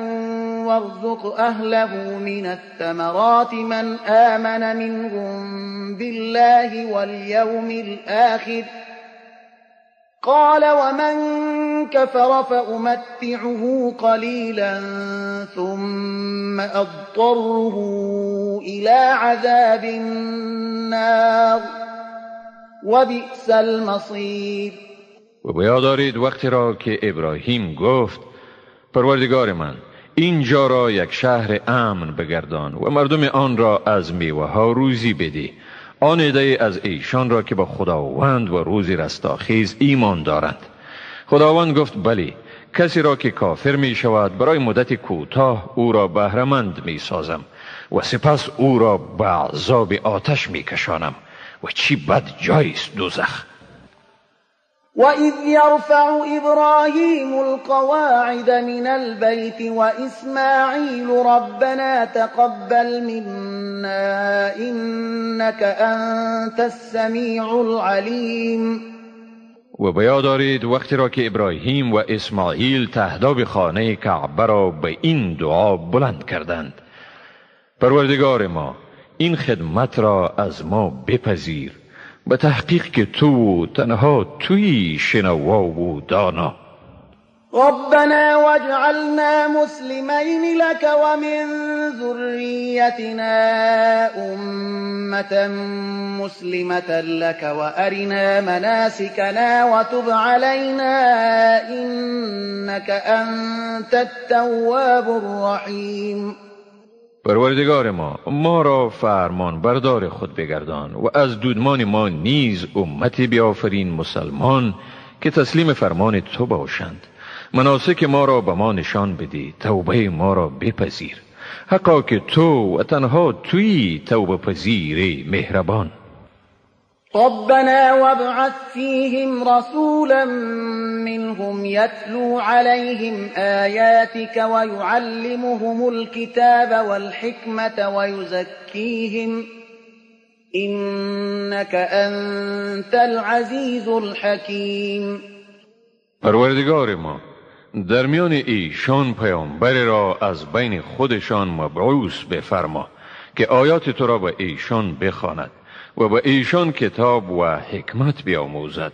وارزق اهله من الثمرات من آمن منهم بالله واليوم الآخر قال ومن كفر فأمتعه قليلا ثم أضطره إلى عذاب النار وبئس المصير. و بیاد دارید وقتی را که ابراهیم گفت پروردگار من اینجا را یک شهر امن بگردان و مردم آن را از میوه ها روزی بده، آن عده از ایشان را که با خداوند و روز رستاخیز ایمان دارند. خداوند گفت بلی، کسی را که کافر می شود برای مدت کوتاه او را بهره‌مند می سازم و سپس او را به عذاب آتش می کشانم و چی بد جایست دوزخ. وَإِذْ يَرْفَعُ إِبْرَاهِيمُ الْقَوَاعِدَ مِنَ الْبَيْتِ وَإِسْمَاعِيلُ رَبَّنَا تَقَبَّلْ مِنَّا إِنَّكَ أَنْتَ السَّمِيعُ الْعَلِيمُ. و بیاد دارید وقتی را که ابراهیم و اسماعیل تهداب خانه کعبه را به این دعا بلند کردند: پروردگار ما این خدمت را از ما بپذیر، به تحقیق که تو تنها تویی شنوا و دانا. ربنا واجعلنا مسلمین لك ومن ذریتنا امة مسلمة لك وارنا مناسكنا وتب علينا انك انت التواب الرحیم. پروردگار ما، ما را فرمان بردار خود بگردان و از دودمان ما نیز امتی بیافرین مسلمان که تسلیم فرمان تو باشند. مناسک ما را به ما نشان بدی، توبه ما را بپذیر، حقا که تو و تنها تویی توبه پذیر مهربان. ربنا وابعث فيهم رسولا منهم يتلو عليهم آياتك ويعلمهم الكتاب والحكمة ويزكيهم إنك أنت العزيز الحكيم. پروردگار ما، در میان ایشان پیامبر را از بین خودشان مبعوث بفرما که آیات تو را به ایشان بخواند و به ایشان کتاب و حکمت بیاموزد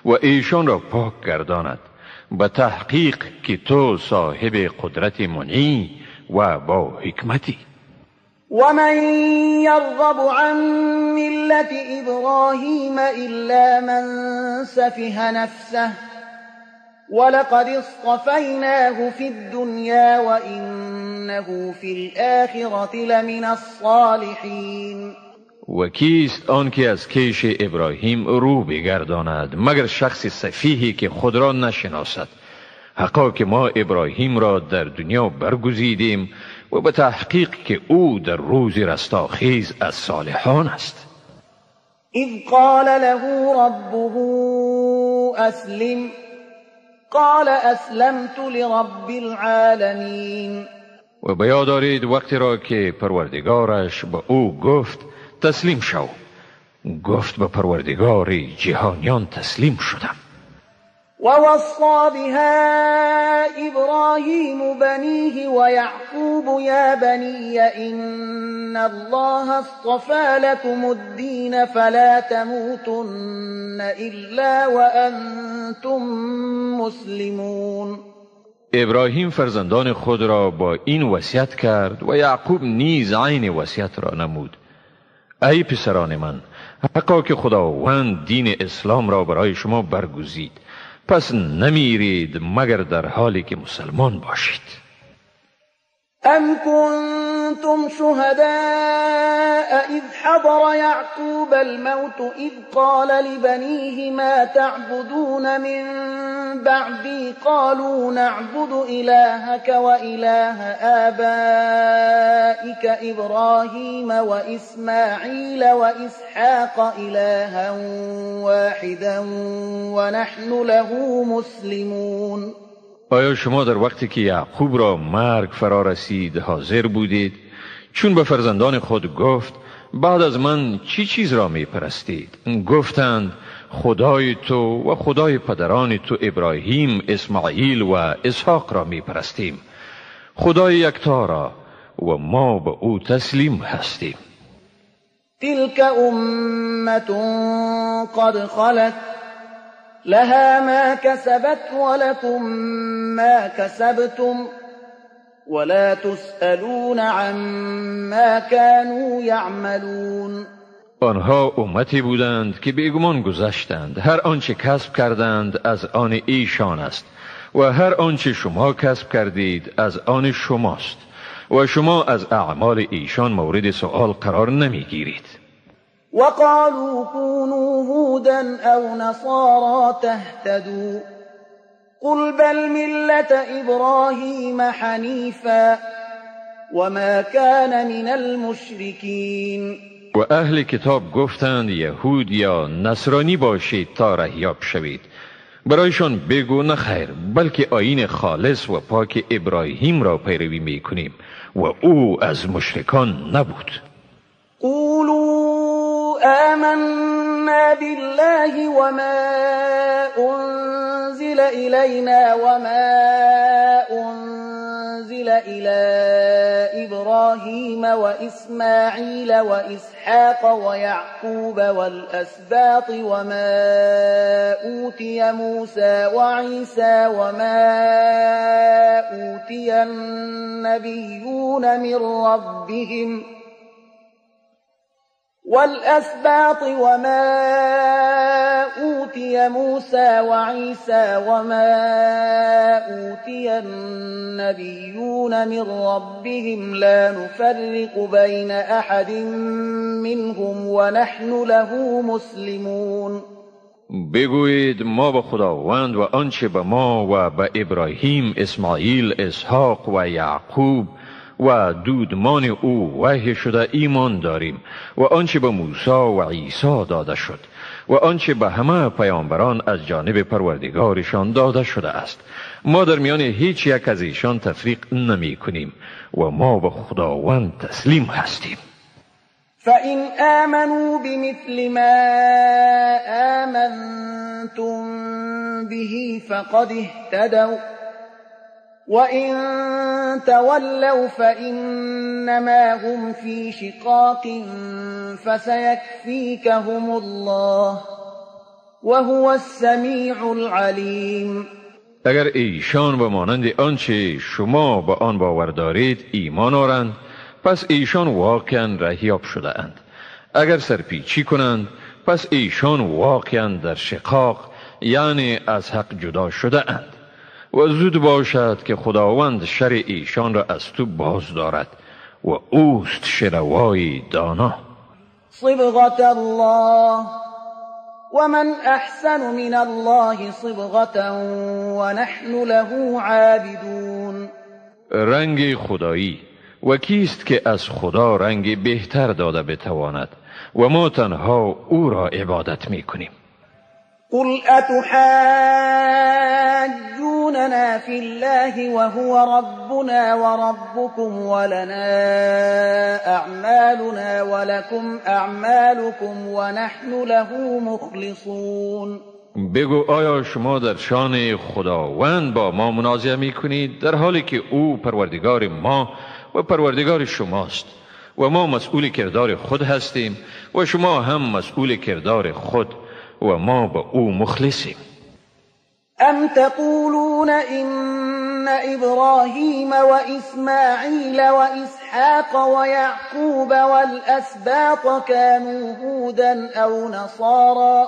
و ایشان را پاک گرداند، به تحقیق که تو صاحب قدرت منعی و با حکمتی. ومن يرغب عن ملة إبراهيم إلا من سفه نفسه ولقد اصطفيناه في الدنيا وإنه في الآخرة لمن الصالحين. و کیست آن که از کیش ابراهیم رو بگرداند مگر شخص سفیهی که خود را نشناسد؟ حقا که ما ابراهیم را در دنیا برگزیدیم و به تحقیق که او در روز رستاخیز از صالحان است. اذ قال له ربه اسلم قال اسلمت لرب العالمین. و به یاد دارید وقتی را که پروردگارش به او گفت تسلیم شو، گفت به پروردگار جهانیان تسلیم شدم. ووصى بها إبراهيم بنيه ويعقوب يا بني إن الله اصطفى لكم الدين فلا تموتن إلا وأنتم مسلمون. ابراهیم فرزندان خود را با این وصیت کرد و یعقوب نیز عین وصیت را نمود: ای پسران من، حقا که خداوند دین اسلام را برای شما برگزید، پس نمیرید مگر در حالی که مسلمان باشید. ام کنتم شهداء اذ حضر یعقوب الموت اذ قال لبنیه ما تعبدون من بعدی قالوا نعبد الهک و اله آبائک ابراهیم و اسماعیل و اسحاق الها واحدا و نحن له مسلمون. آیا شما در وقتی که یعقوب را مرگ فرا رسید حاضر بودید؟ چون به فرزندان خود گفت بعد از من چی چیز را می پرستید؟ گفتند خدای تو و خدای پدران تو ابراهیم، اسماعیل و اسحاق را می پرستیم، خدای یکتا را، و ما به او تسلیم هستیم. تلك امة قد خلت لها ما كسبت ولكم ما كسبتم ولا تسألون عما كانوا يعملون. آنها امتی بودند که بیگمان گذشتند، هر آنچه کسب کردند از آن ایشان است و هر آنچه شما کسب کردید از آن شماست و شما از اعمال ایشان مورد سؤال قرار نمیگیرید. وقالوا كونوا هودا أو نصارى تهتدوا قل بل ملة إبراهيم حنيفا وما كان من المشركين. و اهل کتاب گفتند یهود یا نصرانی باشید تا رهیاب شوید. برایشان بگو نه خیر، بلکه آیین خالص و پاک ابراهیم را پیروی میکنیم و او از مشرکان نبود. قولوا آمنا بالله وما أنزل إلينا وما أنزل إلى إبراهيم وإسماعيل وإسحاق ويعقوب والأسباط وما أوتي موسى وعيسى وما أوتي النبيون من ربهم والأسباط وما أوتي موسى وعيسى وما أوتي النبيون من ربهم لا نفرق بين أحد منهم ونحن له مسلمون. بگویید ما به خداوند و آنچه به ما و به ابراهیم، اسماعیل، اسحاق و یعقوب و دودمان او وحی شده ایمان داریم و آنچه به موسی و عیسی داده شد و آنچه به همه پیامبران از جانب پروردگارشان داده شده است. ما در میان هیچ یک از ایشان تفریق نمی کنیم و ما به خداوند تسلیم هستیم. فإن آمنوا بمثل ما آمنتم به فقد اهتدوا وإن تولوا فإنما هم في شقاق فسيكفيكهم الله وهو السميع العليم. اگر ایشان و مانند آنچه شما به آن باور دارید ایمان آرند، پس ایشان واقعا رهیاب شده اند. اگر سرپیچی کنند، پس ایشان واقعا در شقاق، یعنی از حق جدا شده اند. و زود باشد که خداوند شر ایشان را از تو باز دارد و اوست شنوای دانا. صبغة الله ومن احسن من الله صبغة ونحن له عابدون. رنگ خدایی، و کیست که از خدا رنگ بهتر داده بتواند و ما تنها او را عبادت میکنیم. قل أتحاجوننا في الله وهو ربنا وربكم ولنا أعمالنا ولكم أعمالكم ونحن له مخلصون. بگو آیا شما در شان خداوند با ما منازعه میکنید، در حالی که او پروردگار ما و پروردگار شماست و ما مسئول کردار خود هستیم و شما هم مسئول کردار خود و ما به او مخلصیم. ام تقولون إن إبراهيم وإسماعيل وإسحاق ويعقوب والأسباط كانوا هودا أو نصارى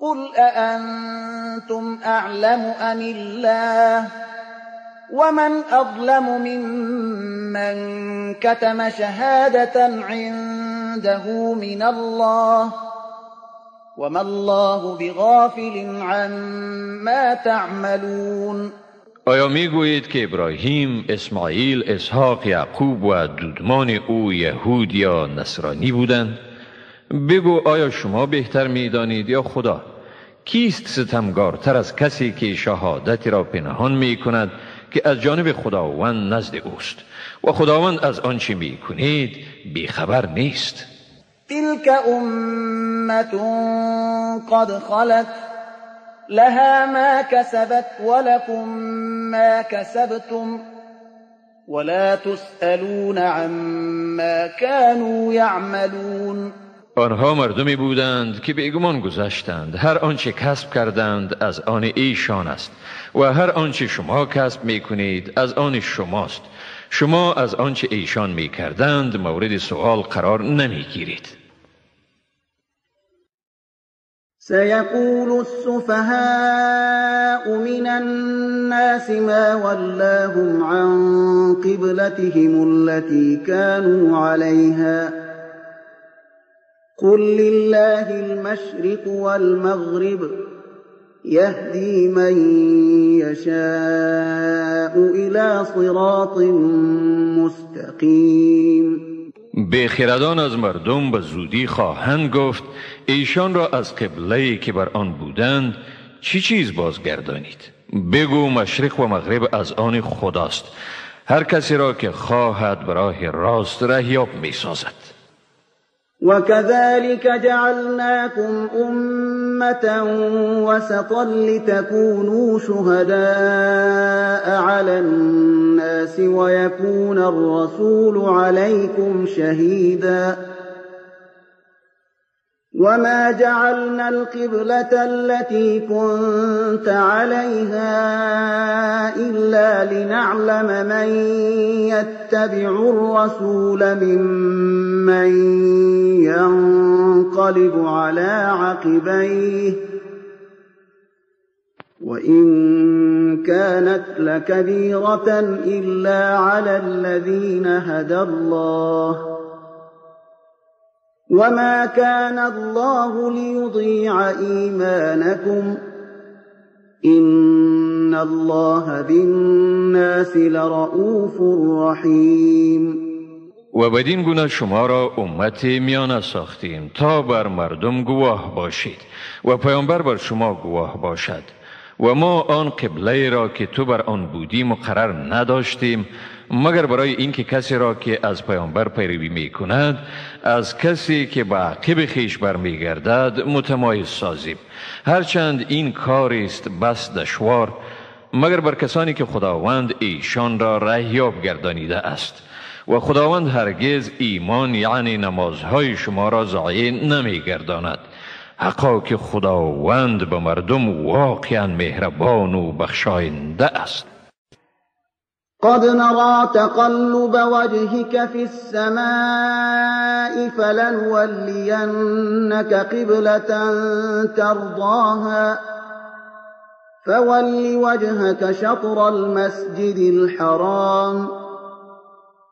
قل أأنتم أعلم أم الله ومن أظلم ممن كتم شهادة عنده من الله وما الله بغافل عما تعملون. آیا میگویید که ابراهیم، اسماعیل، اسحاق، یعقوب و دودمان او یهود یا نصرانی بودند؟ بگو آیا شما بهتر میدانید یا خدا؟ کیست ستمگارتر از کسی که شهادتی را پنهان میکند که از جانب خداوند نزد اوست و خداوند از آنچه میکنید بیخبر نیست. تلك أمة قد خلت لها ما كسبت ولكم ما كسبتم ولا تسألون عما كانوا يعملون. آنها مردمی بودند که بیگمان گذشتند. هر آنچه کسب کردند از آن ایشان است و هر آنچه شما کسب میکنید از آن شماست. شما از آنچه ایشان میکردند مورد سوال قرار نمیگیرید. سيقول السفهاء من الناس ما ولاهم عن قبلتهم التي كانوا عليها قل لله المشرق والمغرب يهدي من يشاء إلى صراط مستقيم. بیخردان از مردم به زودی خواهند گفت ایشان را از قبله‌ای که بر آن بودند چی چیز بازگردانید؟ بگو مشرق و مغرب از آن خداست، هر کسی را که خواهد به راه راست رهیاب می سازد. وكذلك جعلناكم أمة وسطا لتكونوا شهداء على الناس ويكون الرسول عليكم شهيدا وما جعلنا القبلة التي كنت عليها إلا لنعلم من يتبع الرسول ممن ينقلب على عقبيه وإن كانت لكبيرة إلا على الذين هدى الله وما كان الله ليضيع إيمانكم إن الله بالناس لرؤوف رحيم. و بدین گونه شما را امت میانه ساختیم تا بر مردم گواه باشید و پیامبر بر شما گواه باشد. و ما آن قبله را که تو بر آن بودی مقرر نداشتیم مگر برای اینکه کسی را که از پیامبر پیروی می کند از کسی که به عقب خویش برمیگردد متمایز سازیم، هرچند این کاری است بس دشوار، مگر بر کسانی که خداوند ایشان را رهیاب گردانیده است. و خداوند هرگز ایمان یعنی نمازهای شما را ضایع نمیگرداند. حقا که خداوند به مردم واقعا مهربان و بخشاینده است. قد نرى تقلب وجهك في السماء فلنولينك قبلة ترضاها فول وجهك شطر المسجد الحرام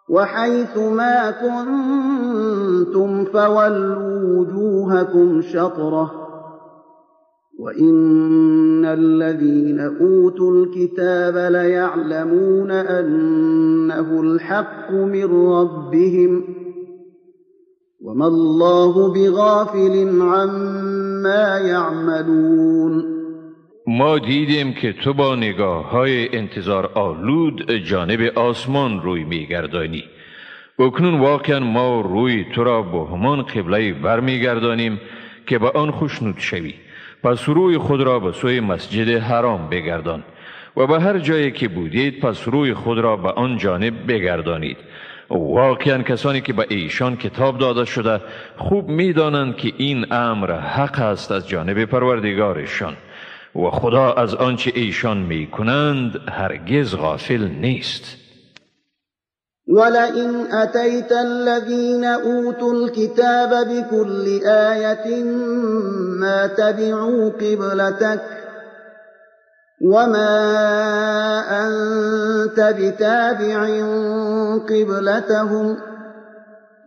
وحيث ما كنتم فولوا وجوهكم شطره وإن الذين أوتوا الكتاب ليعلمون أنه الحق من ربهم وما الله بغافل عما يعملون. ما دیدیم که تو با نگاه های انتظار آلود جانب آسمان روی میگردانی. اکنون واقعا ما روی تو را به همان قبله برمیگردانیم که به آن خوشنود شوی. پس روی خود را به سوی مسجد حرام بگردان و به هر جایی که بودید پس روی خود را به آن جانب بگردانید. واقعا کسانی که به ایشان کتاب داده شده خوب میدانند که این امر حق است از جانب پروردگارشان و خدا از آنچه ایشان میکنند هرگز غافل نیست. ولئن أتيت الذين أوتوا الكتاب بكل آية ما تبعوا قبلتك وما أنت بتابع قبلتهم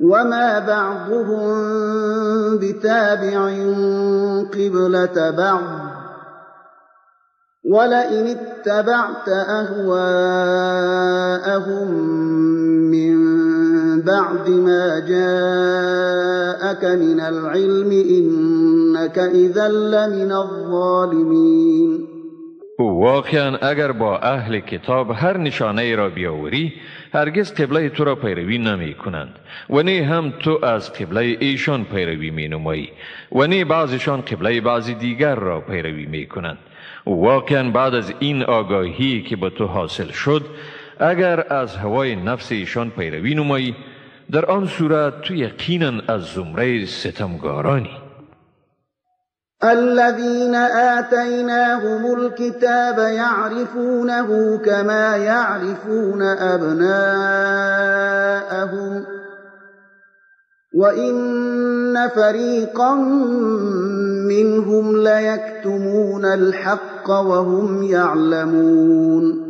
وما بعضهم بتابع قبلة بعض ولئن اتبعت أهواءهم من بعد ما جاءك من العلم إنك إذا لمن الظالمين. واقعا اگر با اهل کتاب هر نشانه ای را بیاوری هرگز قبله تو را پیروی نمی کنند و نه هم تو از قبله ایشان پیروی می نمایی و نه بعضشان قبله بعضی دیگر را پیروی می کنند. واقعا بعد از این آگاهی که به تو حاصل شد اگر از هوای نفس ایشان پیروی نمایی در آن صورت تو یقینا از زمره ستمگارانی. الذين آتيناهم الكتاب يعرفونه كما يعرفون أبناءهم وإن فريقا منهم ليكتمون الحق وهم يعلمون.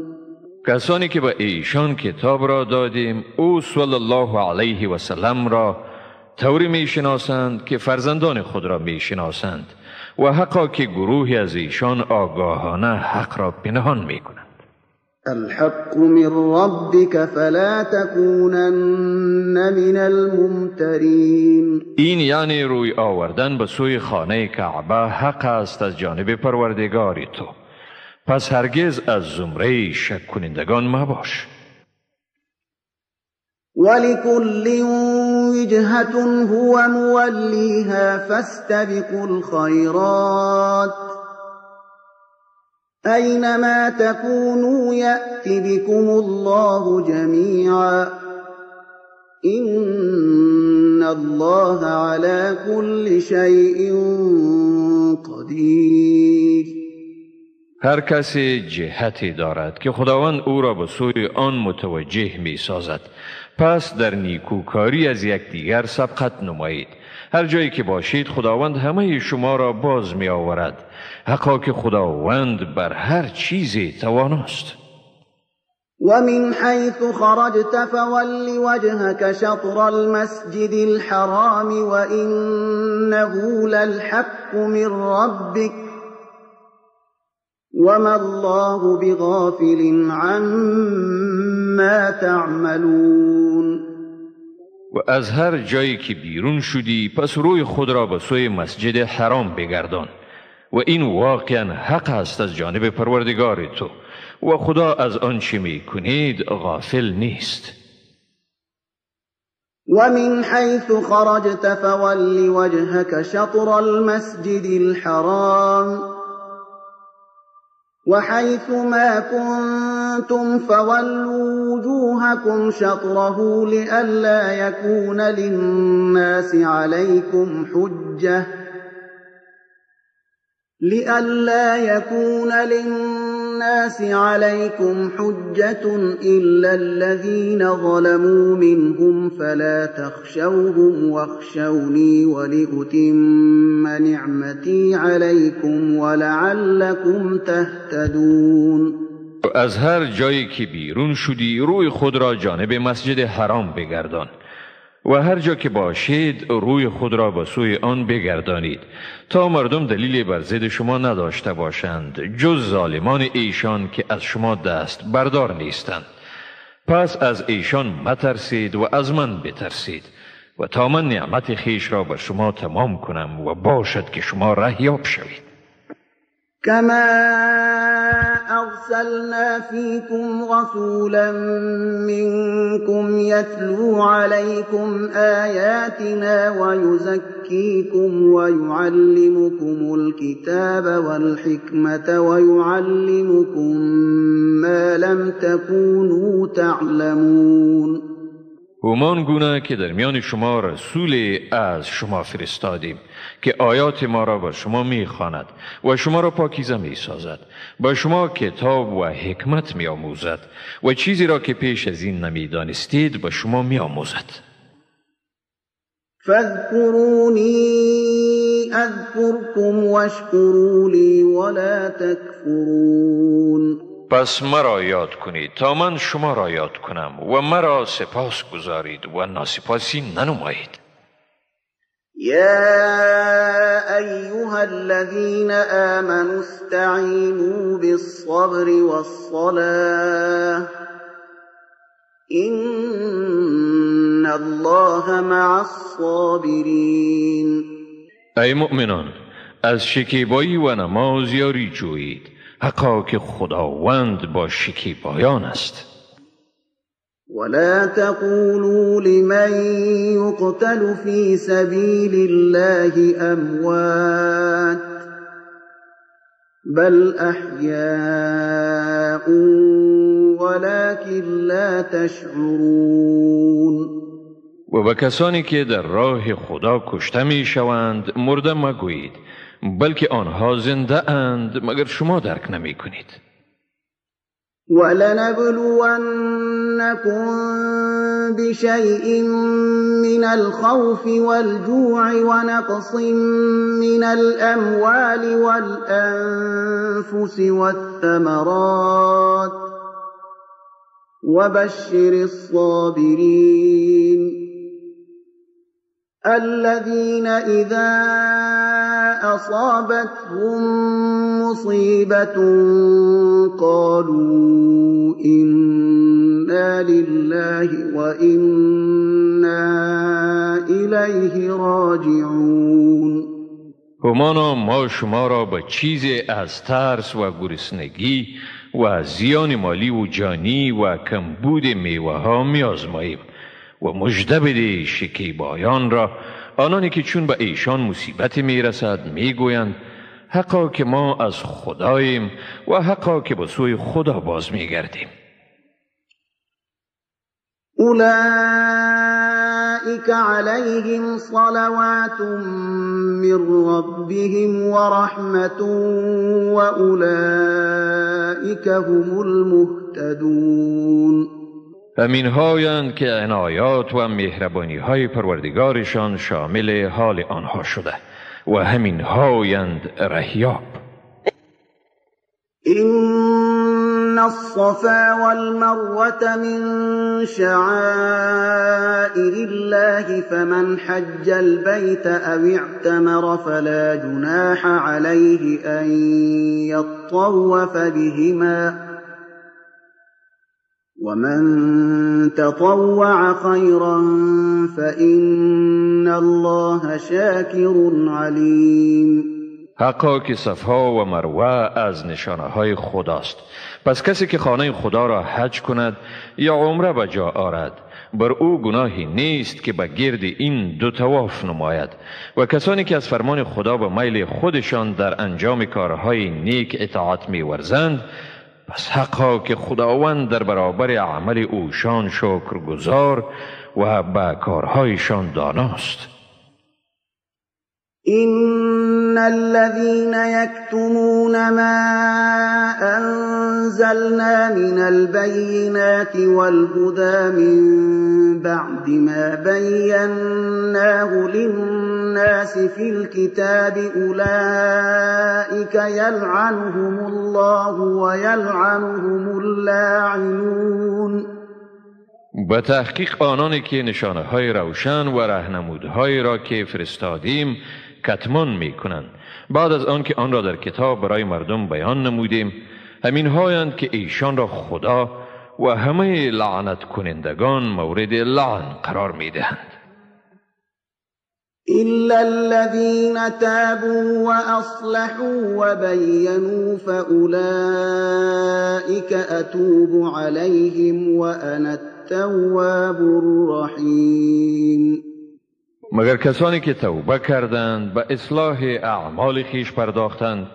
کسانی که به ایشان کتاب را دادیم او صلی الله علیه و سلم را طوری میشناسند که فرزندان خود را میشناسند و حقا که گروهی از ایشان آگاهانه حق را پنهان میکنند. الحق من ربك فلا تكونن من الممترین. این یعنی روی آوردن به سوی خانه کعبه حق است از جانب پروردگار تو، پس هرگز از زمره شک کنندگان مباش. ولكل وجهة هو موليها فاستبقوا الخيرات أينما تكونوا يأت بكم الله جميعا إن الله على كل شيء قدير. هر کسی جهتی دارد که خداوند او را به سوی آن متوجه می سازد، پس در نیکوکاری از یکدیگر سبقت نمایید. هر جایی که باشید خداوند همه شما را باز می آورد. حقا که خداوند بر هر چیزی تواناست. ومن حيث خرجت فول وجهك شطر المسجد الحرام وإنه للحق من ربك وما الله بغافل عما تعملون. و از هر جایی که بیرون شدی پس روی خود را به سوی مسجد حرام بگردان و این واقعا حق است از جانب پروردگار تو و خدا از آنچه میکنید غافل نیست. ومن حيث خرجت فول وجهك شطر المسجد الحرام وحيث ما كنتم فولوا وجوهكم شطره لئلا يكون للناس عليكم حجة لئلا يكون للناس عليكم حجة إلا الذين ظلموا منهم فلا تخشوهم واخشوني ولأتم نعمتي عليكم ولعلكم تهتدون. از هر جایی که بیرون شدی روی خود را جانب مسجد حرام بگردان و هر جا که باشید روی خود را به سوی آن بگردانید تا مردم دلیل بر ضد شما نداشته باشند جز ظالمان ایشان که از شما دست بردار نیستند. پس از ایشان مترسید و از من بترسید و تا من نعمت خویش را بر شما تمام کنم و باشد که شما رهیاب شوید. كما أرسلنا فيكم رسولا منكم يتلو عليكم آياتنا ويزكيكم ويعلمكم الكتاب والحكمة ويعلمكم ما لم تكونوا تعلمون. همان گونه که در میان شما رسول از شما فرستادیم که آیات ما را بر شما میخواند و شما را پاکیزه میسازد، با شما کتاب و حکمت میآموزد و چیزی را که پیش از این نمیدانستید به شما میآموزد. فاذكروني اذكركم واشكروا لي ولا تكفرون. پس مرا یاد کنید تا من شما را یاد کنم و مرا سپاس گذارید و ناسپاسی ننمایید. یا ایها الذین آمنوا استعینوا بالصبر والصلاة ان الله مع الصابرین. ای مؤمنان، از شکیبایی و نماز یاری جویید، حقا که خداوند با شکیبایان است. ولا تقولوا لمن يقتل في سبيل الله أموات بل أحياء ولكن لا تشعرون. و به کسانی که در راه خدا کشته می شوند مرده مگویید، بلکه آنها زنده اند مگر شما درک نمی کنید. ولنبلونكم بشيء من الخوف والجوع ونقص من الأموال والأنفس والثمرات وبشر الصابرين الذين إذا أصابتهم مصيبة قالوا إنا لله وإنا إليه راجعون. همانا ما شما را با چیزی از ترس و گرسنگی و زیان مالی و جانی و کمبود میوه ها می‌آزماییم و مژده بده شکیبایان را، آنانی که چون به ایشان مصیبت میرسد میگویند حقا که ما از خداییم و حقا که به سوی خدا باز میگردیم. اولئک علیهم صلوات من ربهم ورحمة واولئک هم المهتدون. همین هایند که عنایات و مهربانی های پروردگارشان شامل حال آنها شده و همین هایند رهیاب. إن الصفا والمروة من شعائر الله فمن حج البيت أو اعتمر فلا جناح عليه أن يطوف بهما ومن تطوع خيرا فإن الله شاكر عليم. حقا که صفا و مروه از نشانه های خداست. پس کسی که خانه خدا را حج کند یا عمره به جا آرد، بر او گناهی نیست که به گرد این دو طواف نماید. و کسانی که از فرمان خدا به میل خودشان در انجام کارهای نیک اطاعت می‌ورزند، پس حقا که خداوند در برابر عمل اوشان شکرگزار و به کارهایشان داناست. إن الذين يكتمون ما أنزلنا من البينات والهدى من بعد ما بيناه للناس في الكتاب أولئك يلعنهم الله ويلعنهم اللاعنون. به تحقیق آنانی که نشانه های روشن و رهنمودهایی را که فرستادیم کتمان می کنند، بعد از آن که آن را در کتاب برای مردم بیان نمودیم، همین هایند که ایشان را خدا و همه لعنت کنندگان مورد لعن قرار می دهند. إلا الذين تابوا وأصلحوا وبينوا فأولئك أتوب عليهم وأنا التواب الرحيم. مگر کسانی که توبه کردند، به اصلاح اعمال خویش پرداختند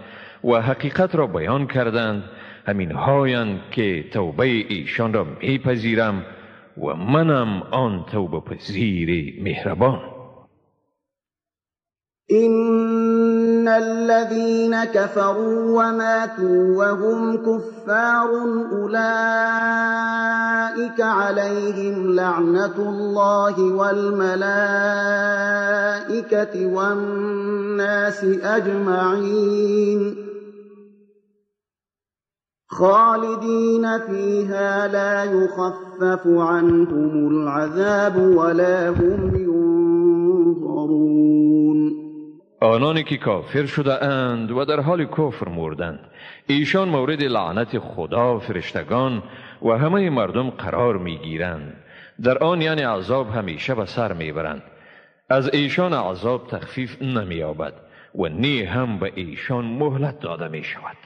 و حقیقت را بیان کردند، همین هایند که توبه ایشان را میپذیرم و منم آن توبه پذیر مهربان. إن الذين كفروا وماتوا وهم كفار أولئك عليهم لعنة الله والملائكة والناس أجمعين خالدين فيها لا يخفف عنهم العذاب ولا هم ينظرون. آنانی که کافر شده اند و در حال کفر مردند، ایشان مورد لعنت خدا، فرشتگان و همه مردم قرار میگیرند. در آن یعنی عذاب همیشه به سر میبرند. از ایشان عذاب تخفیف نمییابد و نی هم به ایشان مهلت داده میشود.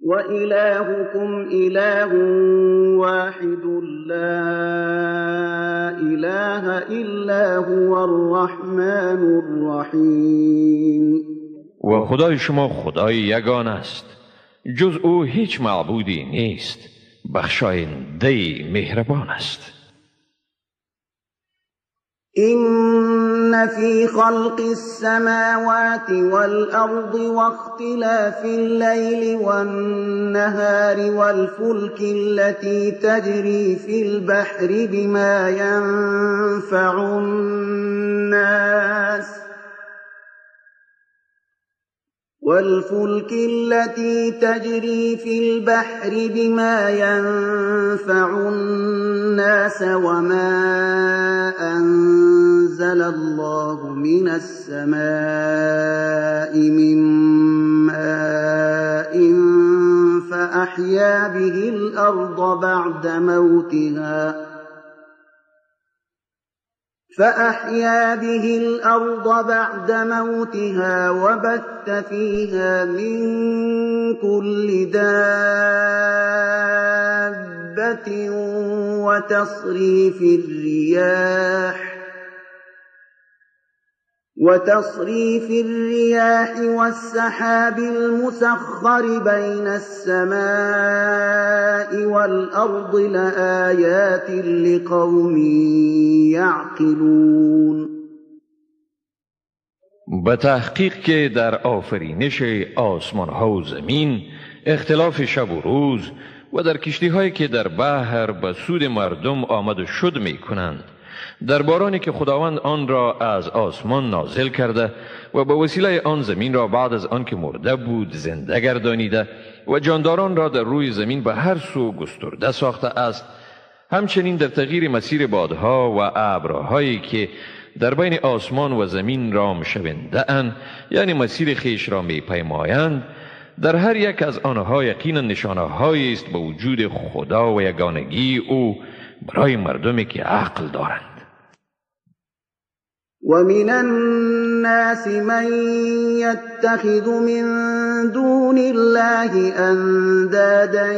و الهکم اله واحد لا اله الا هو الرحمن الرحیم. و خدای شما خدای یگان است، جز او هیچ معبودی نیست، بخشاینده مهربان است. إن في خلق السماوات والأرض واختلاف الليل والنهار والفلك التي تجري في البحر بما ينفع الناس والفلك التي تجري في البحر بما ينفع الناس وما أنزل الله من السماء من ماء فأحيا به الأرض بعد موتها فأحيا به الأرض بعد موتها وبث فيها من كل دابة وتصريف الرياح والسحاب المسخر بين السماء والأرض لآيات لقوم يعقلون. به تحقیق که در آفرینش آسمان ها و زمین، اختلاف شب و روز و در کشتی هایی که در بحر به سود مردم آمد و شد می کنند، در بارانی که خداوند آن را از آسمان نازل کرده و به وسیله آن زمین را بعد از آن که مرده بود زنده گردانیده و جانداران را در روی زمین به هر سو گسترده ساخته است، همچنین در تغییر مسیر بادها و ابرهایی که در بین آسمان و زمین رام شونده اند، یعنی مسیر خیش را می پیمایند، در هر یک از آنها یقینا نشانه‌هایی است به وجود خدا و یگانگی او برای مردمی که عقل دارند. ومن الناس من يتخذ من دون الله أندادا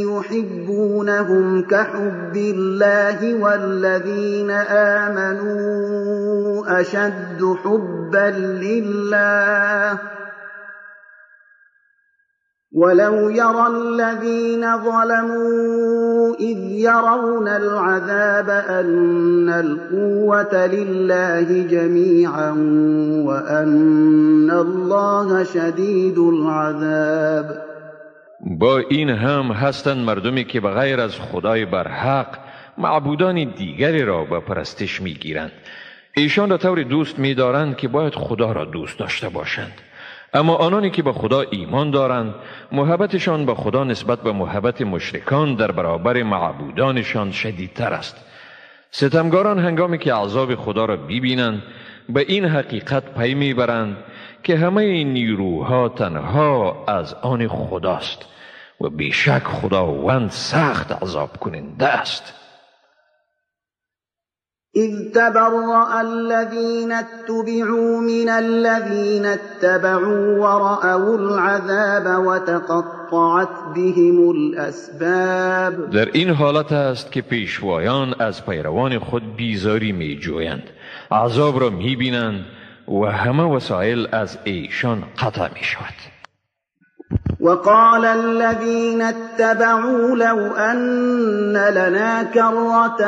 يحبونهم كحب الله والذين آمنوا أشد حبا لله ولو يرى الذين ظلموا إذ يرون العذاب أن القوة لله جميعا وأن الله شديد العذاب. با این هم هستند مردمی که به غیر از خدای برحق معبودان دیگری را به پرستش میگیرند. ایشان را طوری دوست می‌دارند که باید خدا را دوست داشته باشند. اما آنانی که به خدا ایمان دارند، محبتشان به خدا نسبت به محبت مشرکان در برابر معبودانشان شدیدتر است. ستمگاران هنگامی که عذاب خدا را ببینند، به این حقیقت پی میبرند که همه نیروها تنها از آن خداست و بیشک خداوند سخت عذاب کننده است. إذ تبرأ الذين اتبعوا من الذين اتبعوا ورأوا العذاب وتقطعت بهم الأسباب. در این حالت است که پیشوایان از پیروان خود بیزاری می جویند، عذاب را می بینند و همه وسایل از ایشان قطع می شود. وقال الذين اتبعوا لو أن لنا كرة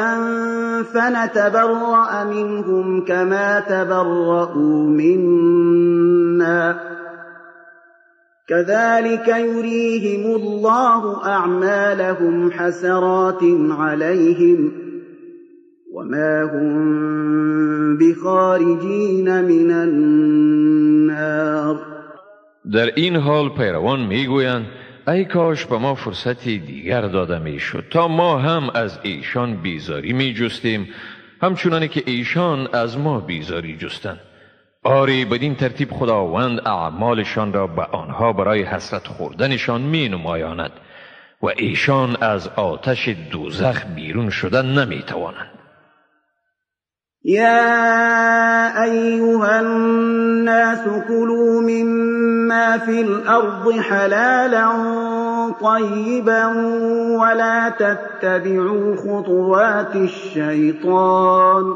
فنتبرأ منهم كما تبرؤوا منا كذلك يريهم الله أعمالهم حسرات عليهم وما هم بخارجين من النار. در این حال پیروان میگویند ای کاش به ما فرصتی دیگر داده میشد تا ما هم از ایشان بیزاری میجستیم، همچنانی که ایشان از ما بیزاری جستند. آری بدین ترتیب خداوند اعمالشان را به آنها برای حسرت خوردنشان می نمایاند و ایشان از آتش دوزخ بیرون شدن نمی توانند. يا أيها الناس كلوا مما في الأرض حلالا طيبا ولا تتبعوا خطوات الشيطان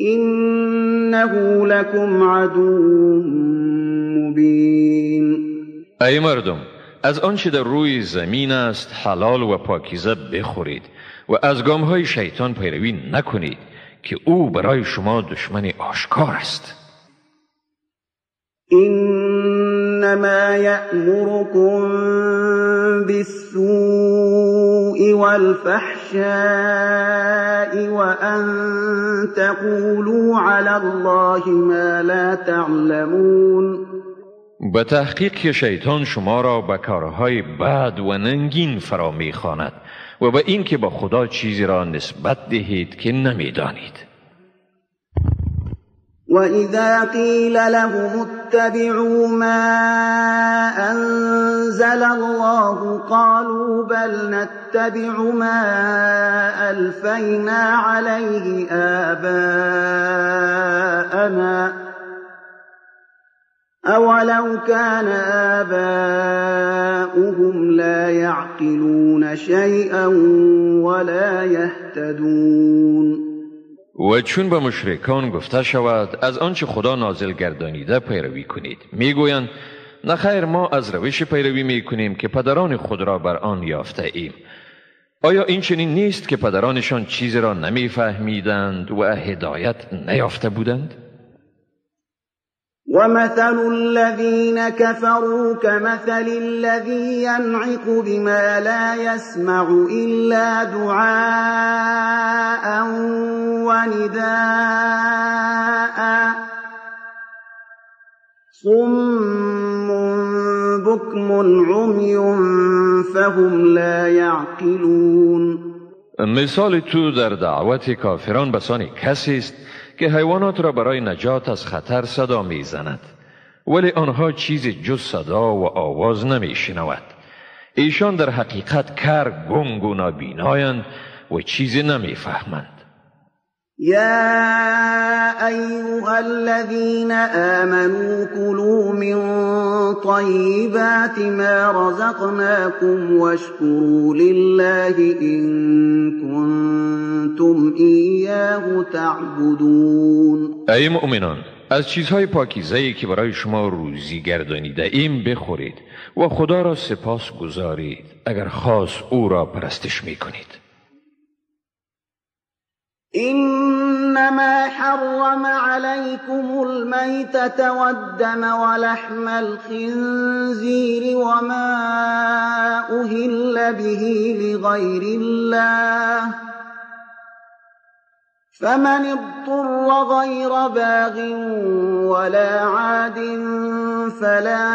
إنه لكم عدو مبين. ای مردم، از آنچه در روی زمین است حلال و پاکیزه بخورید و از گام‌های شیطان پیروی نکنید که او برای شما دشمن آشکار است. انما یأمرکم بالسوء والفحشاء وأن تقولوا علی الله ما لا تعلمون. به تحقیق که شیطان شما را به کارهای بد و ننگین فرا می‌خواند و به این که با خدا چیزی را نسبت دهید که نمی‌دانید. وَإِذَا قِيلَ لَهُمُ اتَّبِعُوا مَا أَنزَلَ اللَّهُ قَالُوا بَلْ نَتَّبِعُ مَا أَلْفَيْنَا عَلَيْهِ آبَاءَنَا أَوَلَوْ كَانَ آبَاؤُهُمْ لَا يَعْقِلُونَ شَيْئًا وَلَا يَهْتَدُونَ. و چون به مشرکان گفته شود از آنچه خدا نازل گردانیده پیروی کنید، میگویند نه خیر، ما از روش پیروی میکنیم که پدران خود را بر آن یافته ایم. آیا این چنین نیست که پدرانشان چیزی را نمیفهمیدند و هدایت نیافته بودند؟ ومثل الذين كفروا كمثل الذي ينعق بما لا يسمع إلا دعاء ونداء صم بكم عمي فهم لا يعقلون. مثال تو در دعوت کافران بسان کسی است که حیوانات را برای نجات از خطر صدا میزند. ولی آنها چیزی جز صدا و آواز نمی شنود. ایشان در حقیقت کر، گنگ و نابینایند و چیزی نمی فهمند. یا ایها الذین آمنوا كلوا من طیبات ما رزقناكم واشكروا لله إن كنتم إیاه تعبدون. ای مؤمنان، از چیزهای پاکیزه‌ای که برای شما روزی گردانیده ایم بخورید و خدا را سپاس گزارید اگر خاص او را پرستش میکنید. إنما حرم عليكم الميتة والدم ولحم الخنزير وما أهل به لغير الله فمن اضطر غير باغ ولا عاد فلا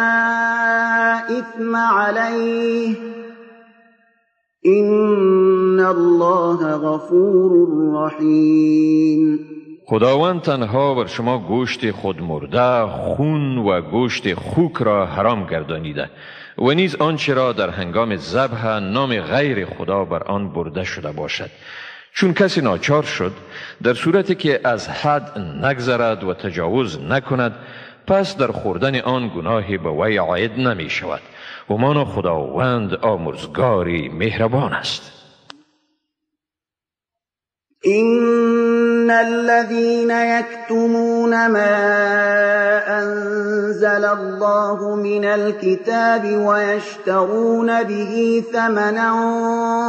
إثم عليه إن الله غفور رحیم. خداوند تنها بر شما گوشت خود مرده، خون و گوشت خوک را حرام گردانیده و نیز آنچه را در هنگام ذبح نام غیر خدا بر آن برده شده باشد. چون کسی ناچار شد در صورتی که از حد نگذرد و تجاوز نکند، پس در خوردن آن گناهی به وی عاید نمی شود. و مانا خداوند آمرزگاری مهربان است. إن الذين يكتمون ما أنزل الله من الكتاب ويشترون به ثمنا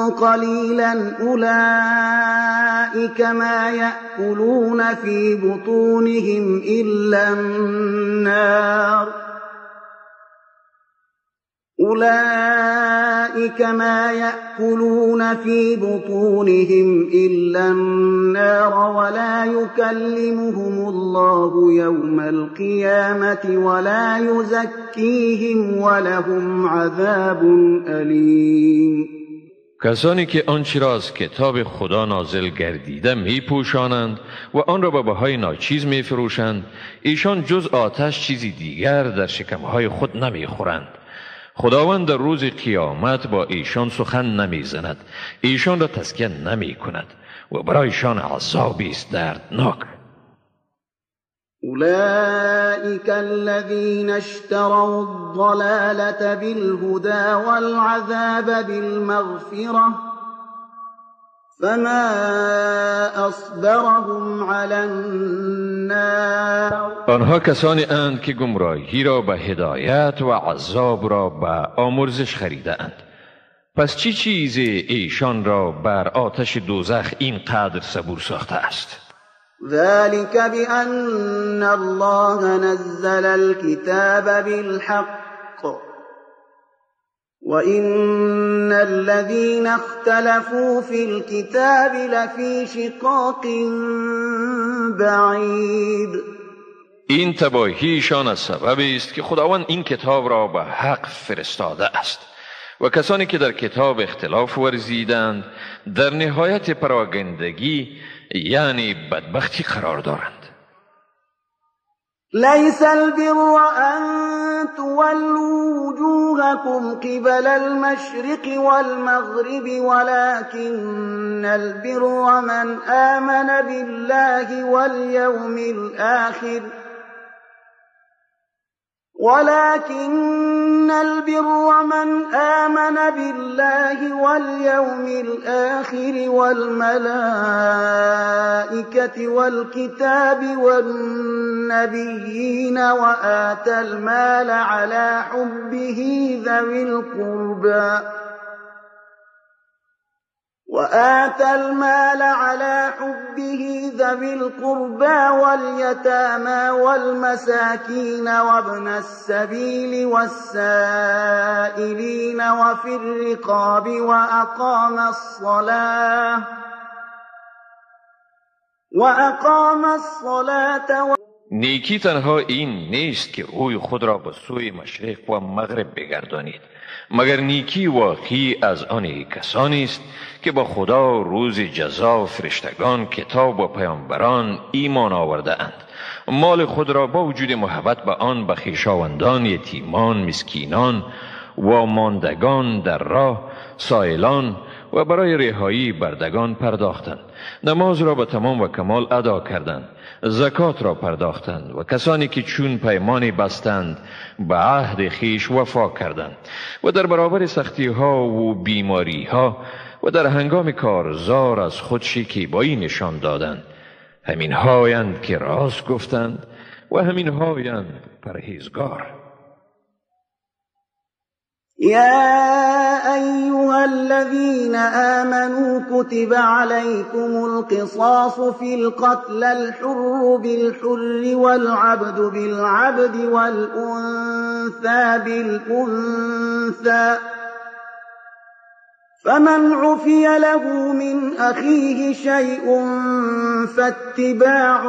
قليلا أولئك ما يأكلون في بطونهم إلا النار أولئك ما يأكلون في بطونهم إلا النار ولا يكلمهم الله يوم القيامة ولا يزكيهم ولهم عذاب أليم. کسانی که آنچه را از کتاب خدا نازل گردیده می پوشانند و آن را به بهای ناچیز می فروشند، ایشان جز آتش چیزی دیگر در شکمهای خود نمی خورند. خداوند در روز قیامت با ایشان سخن نمیزند، ایشان را تزکیه نمی کند و برایشان عذابی است دردناک. أولئك الذين اشتروا الضلالة بالهدى والعذاب بالمغفرة فما أصبرهم على النار. آنها کسانی اند که گمراهی را به هدایت و عذاب را به آمرزش خریده اند. پس چی چیزی ایشان را بر آتش دوزخ اینقدر صبور ساخته است؟ ذلك بأن الله نزل الكتاب بالحق وإن الذين اختلفوا في الكتاب لفي شقاق بعید. این تباهیشان از سبب است که خداوند این کتاب را به حق فرستاده است و کسانی که در کتاب اختلاف ورزیدند در نهایت پراگندگی یعنی بدبختی قرار دارند. ليس البر أن تولوا وجوهكم قبل المشرق والمغرب ولكن البر من آمن بالله واليوم الآخر ولكن البر من آمن بالله واليوم الآخر والملائكة والكتاب والنبيين وآتى المال على حبه ذوي القربى وآتى المال على حبه ذوي القربى واليتامى والمساكين وابن السبيل والسائلين وفي الرقاب وأقام الصلاة نیکی تنها این نیست که روی خود را به سوی مشرق و مغرب بگردانید، مگر نیکی واقعی از آن کسانی است که با خدا، روز جزا، فرشتگان، کتاب و پیامبران ایمان آورده اند. مال خود را با وجود محبت به آن به خویشاوندان، یتیمان، مسکینان و ماندگان در راه، سائلان و برای رهایی بردگان پرداختند. نماز را به تمام و کمال ادا کردند، زکات را پرداختند و کسانی که چون پیمانی بستند به عهد خویش وفا کردند و در برابر سختی ها و بیماری ها و در هنگام کارزار از خود شکیبایی نشان دادند. همین هایند که راست گفتند و همین هایند پرهیزگار. يا أيها الذين آمنوا كتب عليكم القصاص في القتل، الحر بالحر والعبد بالعبد والأنثى بالأنثى، فمن عفي له من أخيه شيء فاتباع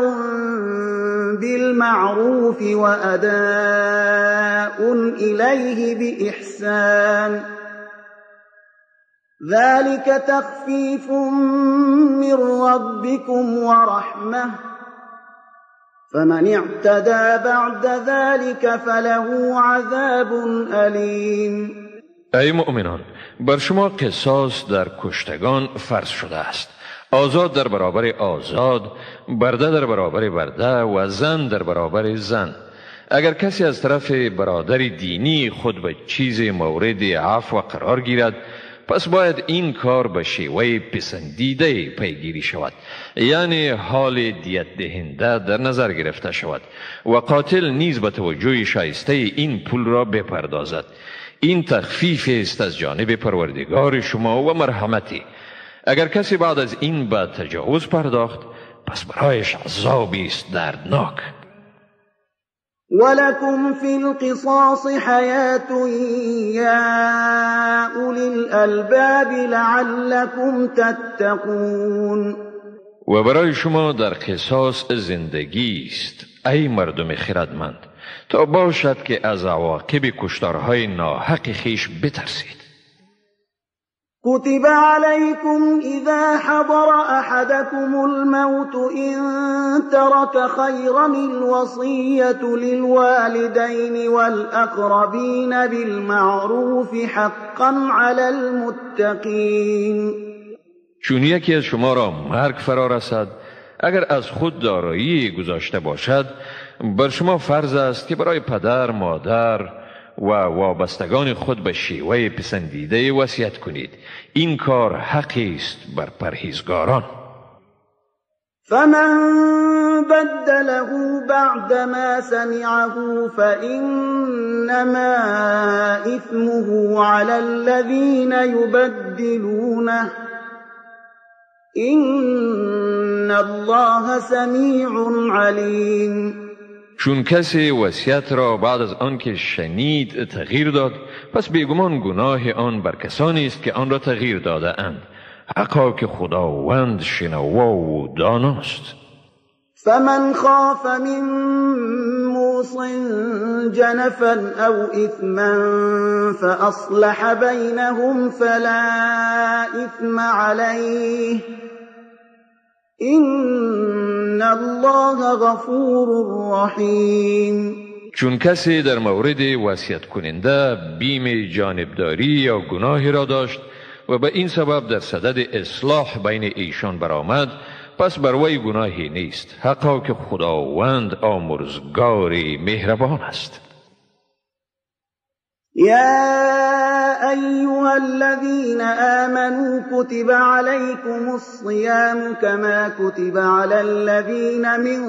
بالمعروف وأداء إليه بإحسان، ذلك تخفيف من ربكم ورحمة، فمن اعتدى بعد ذلك فله عذاب أليم. ای مؤمنان، بر شما قصاص در کشتگان فرض شده است. آزاد در برابر آزاد، برده در برابر برده و زن در برابر زن. اگر کسی از طرف برادر دینی خود به چیز مورد عفو قرار گیرد، پس باید این کار به شیوه پسندیده پیگیری شود، یعنی حال دیت دهنده در نظر گرفته شود و قاتل نیز به توجه شایسته این پول را بپردازد. این تخفیف است از جانب پروردگار شما و مرحمتی. اگر کسی بعد از این به تجاوز پرداخت، پس برایش عذابی است دردناک. ولكم في القصاص حیات یا اولی الالباب لعلكم تتقون. و برای شما در قصاص زندگی است ای مردم خردمند، تا باشد که از عواقب کشتارهای ناحق خویش بترسید. كتب عليكم إذا حضر أحدكم الموت إن ترك خيرا الوصية للوالدين والأقربين بالمعروف حقا على المتقين. چون یکی از شما را مرگ فرا رسد، اگر از خود دارایی گذاشته باشد، بر شما فرض است که برای پدر، مادر و وابستگان خود به شیوه پسندیده وصیت کنید. این کار حقی است بر پرهیزگاران. فمن بدله بعدما سمعه فإنما إثمه على الذين يبدلونه، إن الله سمیع علیم. چون کسی وصیت را بعد از آن که شنید تغییر داد، پس بیگمان گناه آن بر کسانی است که آن را تغییر داده اند. حقا که خداوند شنوا و داناست. فمن خاف من موص جنفا او اثما فاصلح بینهم فلا اثم علیه، إن الله غفور رحیم. چون کسی در مورد وصیت کننده بیم جانبداری یا گناهی را داشت و به این سبب در صدد اصلاح بین ایشان برآمد، پس بر وی گناهی نیست. حقا که خداوند آمرزگار مهربان است. يا أيها الذين آمنوا كتب عليكم الصيام كما كتب على الذين من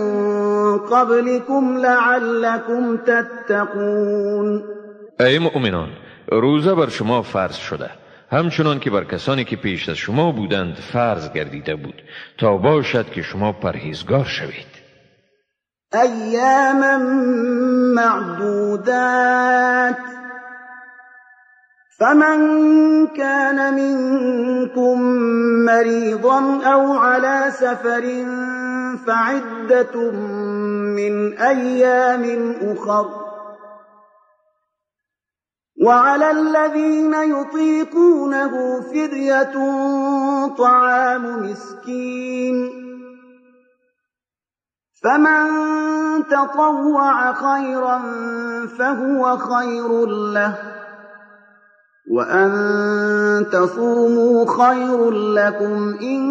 قبلكم لعلكم تتقون. ای مؤمنان، روزه بر شما فرض شده، همچنان که بر کسانی که پیش از شما بودند فرض گردیده بود، تا باشد که شما پرهیزگار شوید. ایاما معدودات، فمن كان منكم مريضا أو على سفر فعدة من أيام أخر وعلى الذين يطيقونه فدية طعام مسكين فمن تطوع خيرا فهو خير له وأن تصوموا خير لكم إن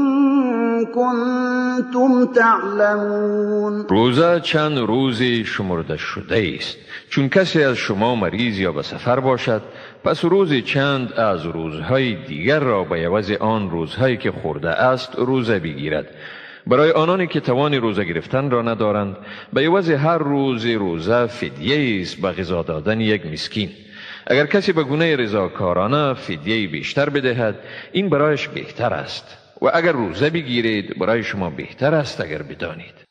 كنتم تعلمون. روزه چند روزی شمرده شده است. چون کسی از شما مریض یا به سفر باشد، پس روزی چند از روزهای دیگر را به عوض آن روزهایی که خورده است روزه بگیرد. برای آنانی که توان روزه گرفتن را ندارند، به عوض هر روز روزه فدیه است به غذا دادن یک مسکین. اگر کسی به گونه رضاکارانه فدیه بیشتر بدهد، این برایش بهتر است، و اگر روزه بگیرید برای شما بهتر است اگر بدانید.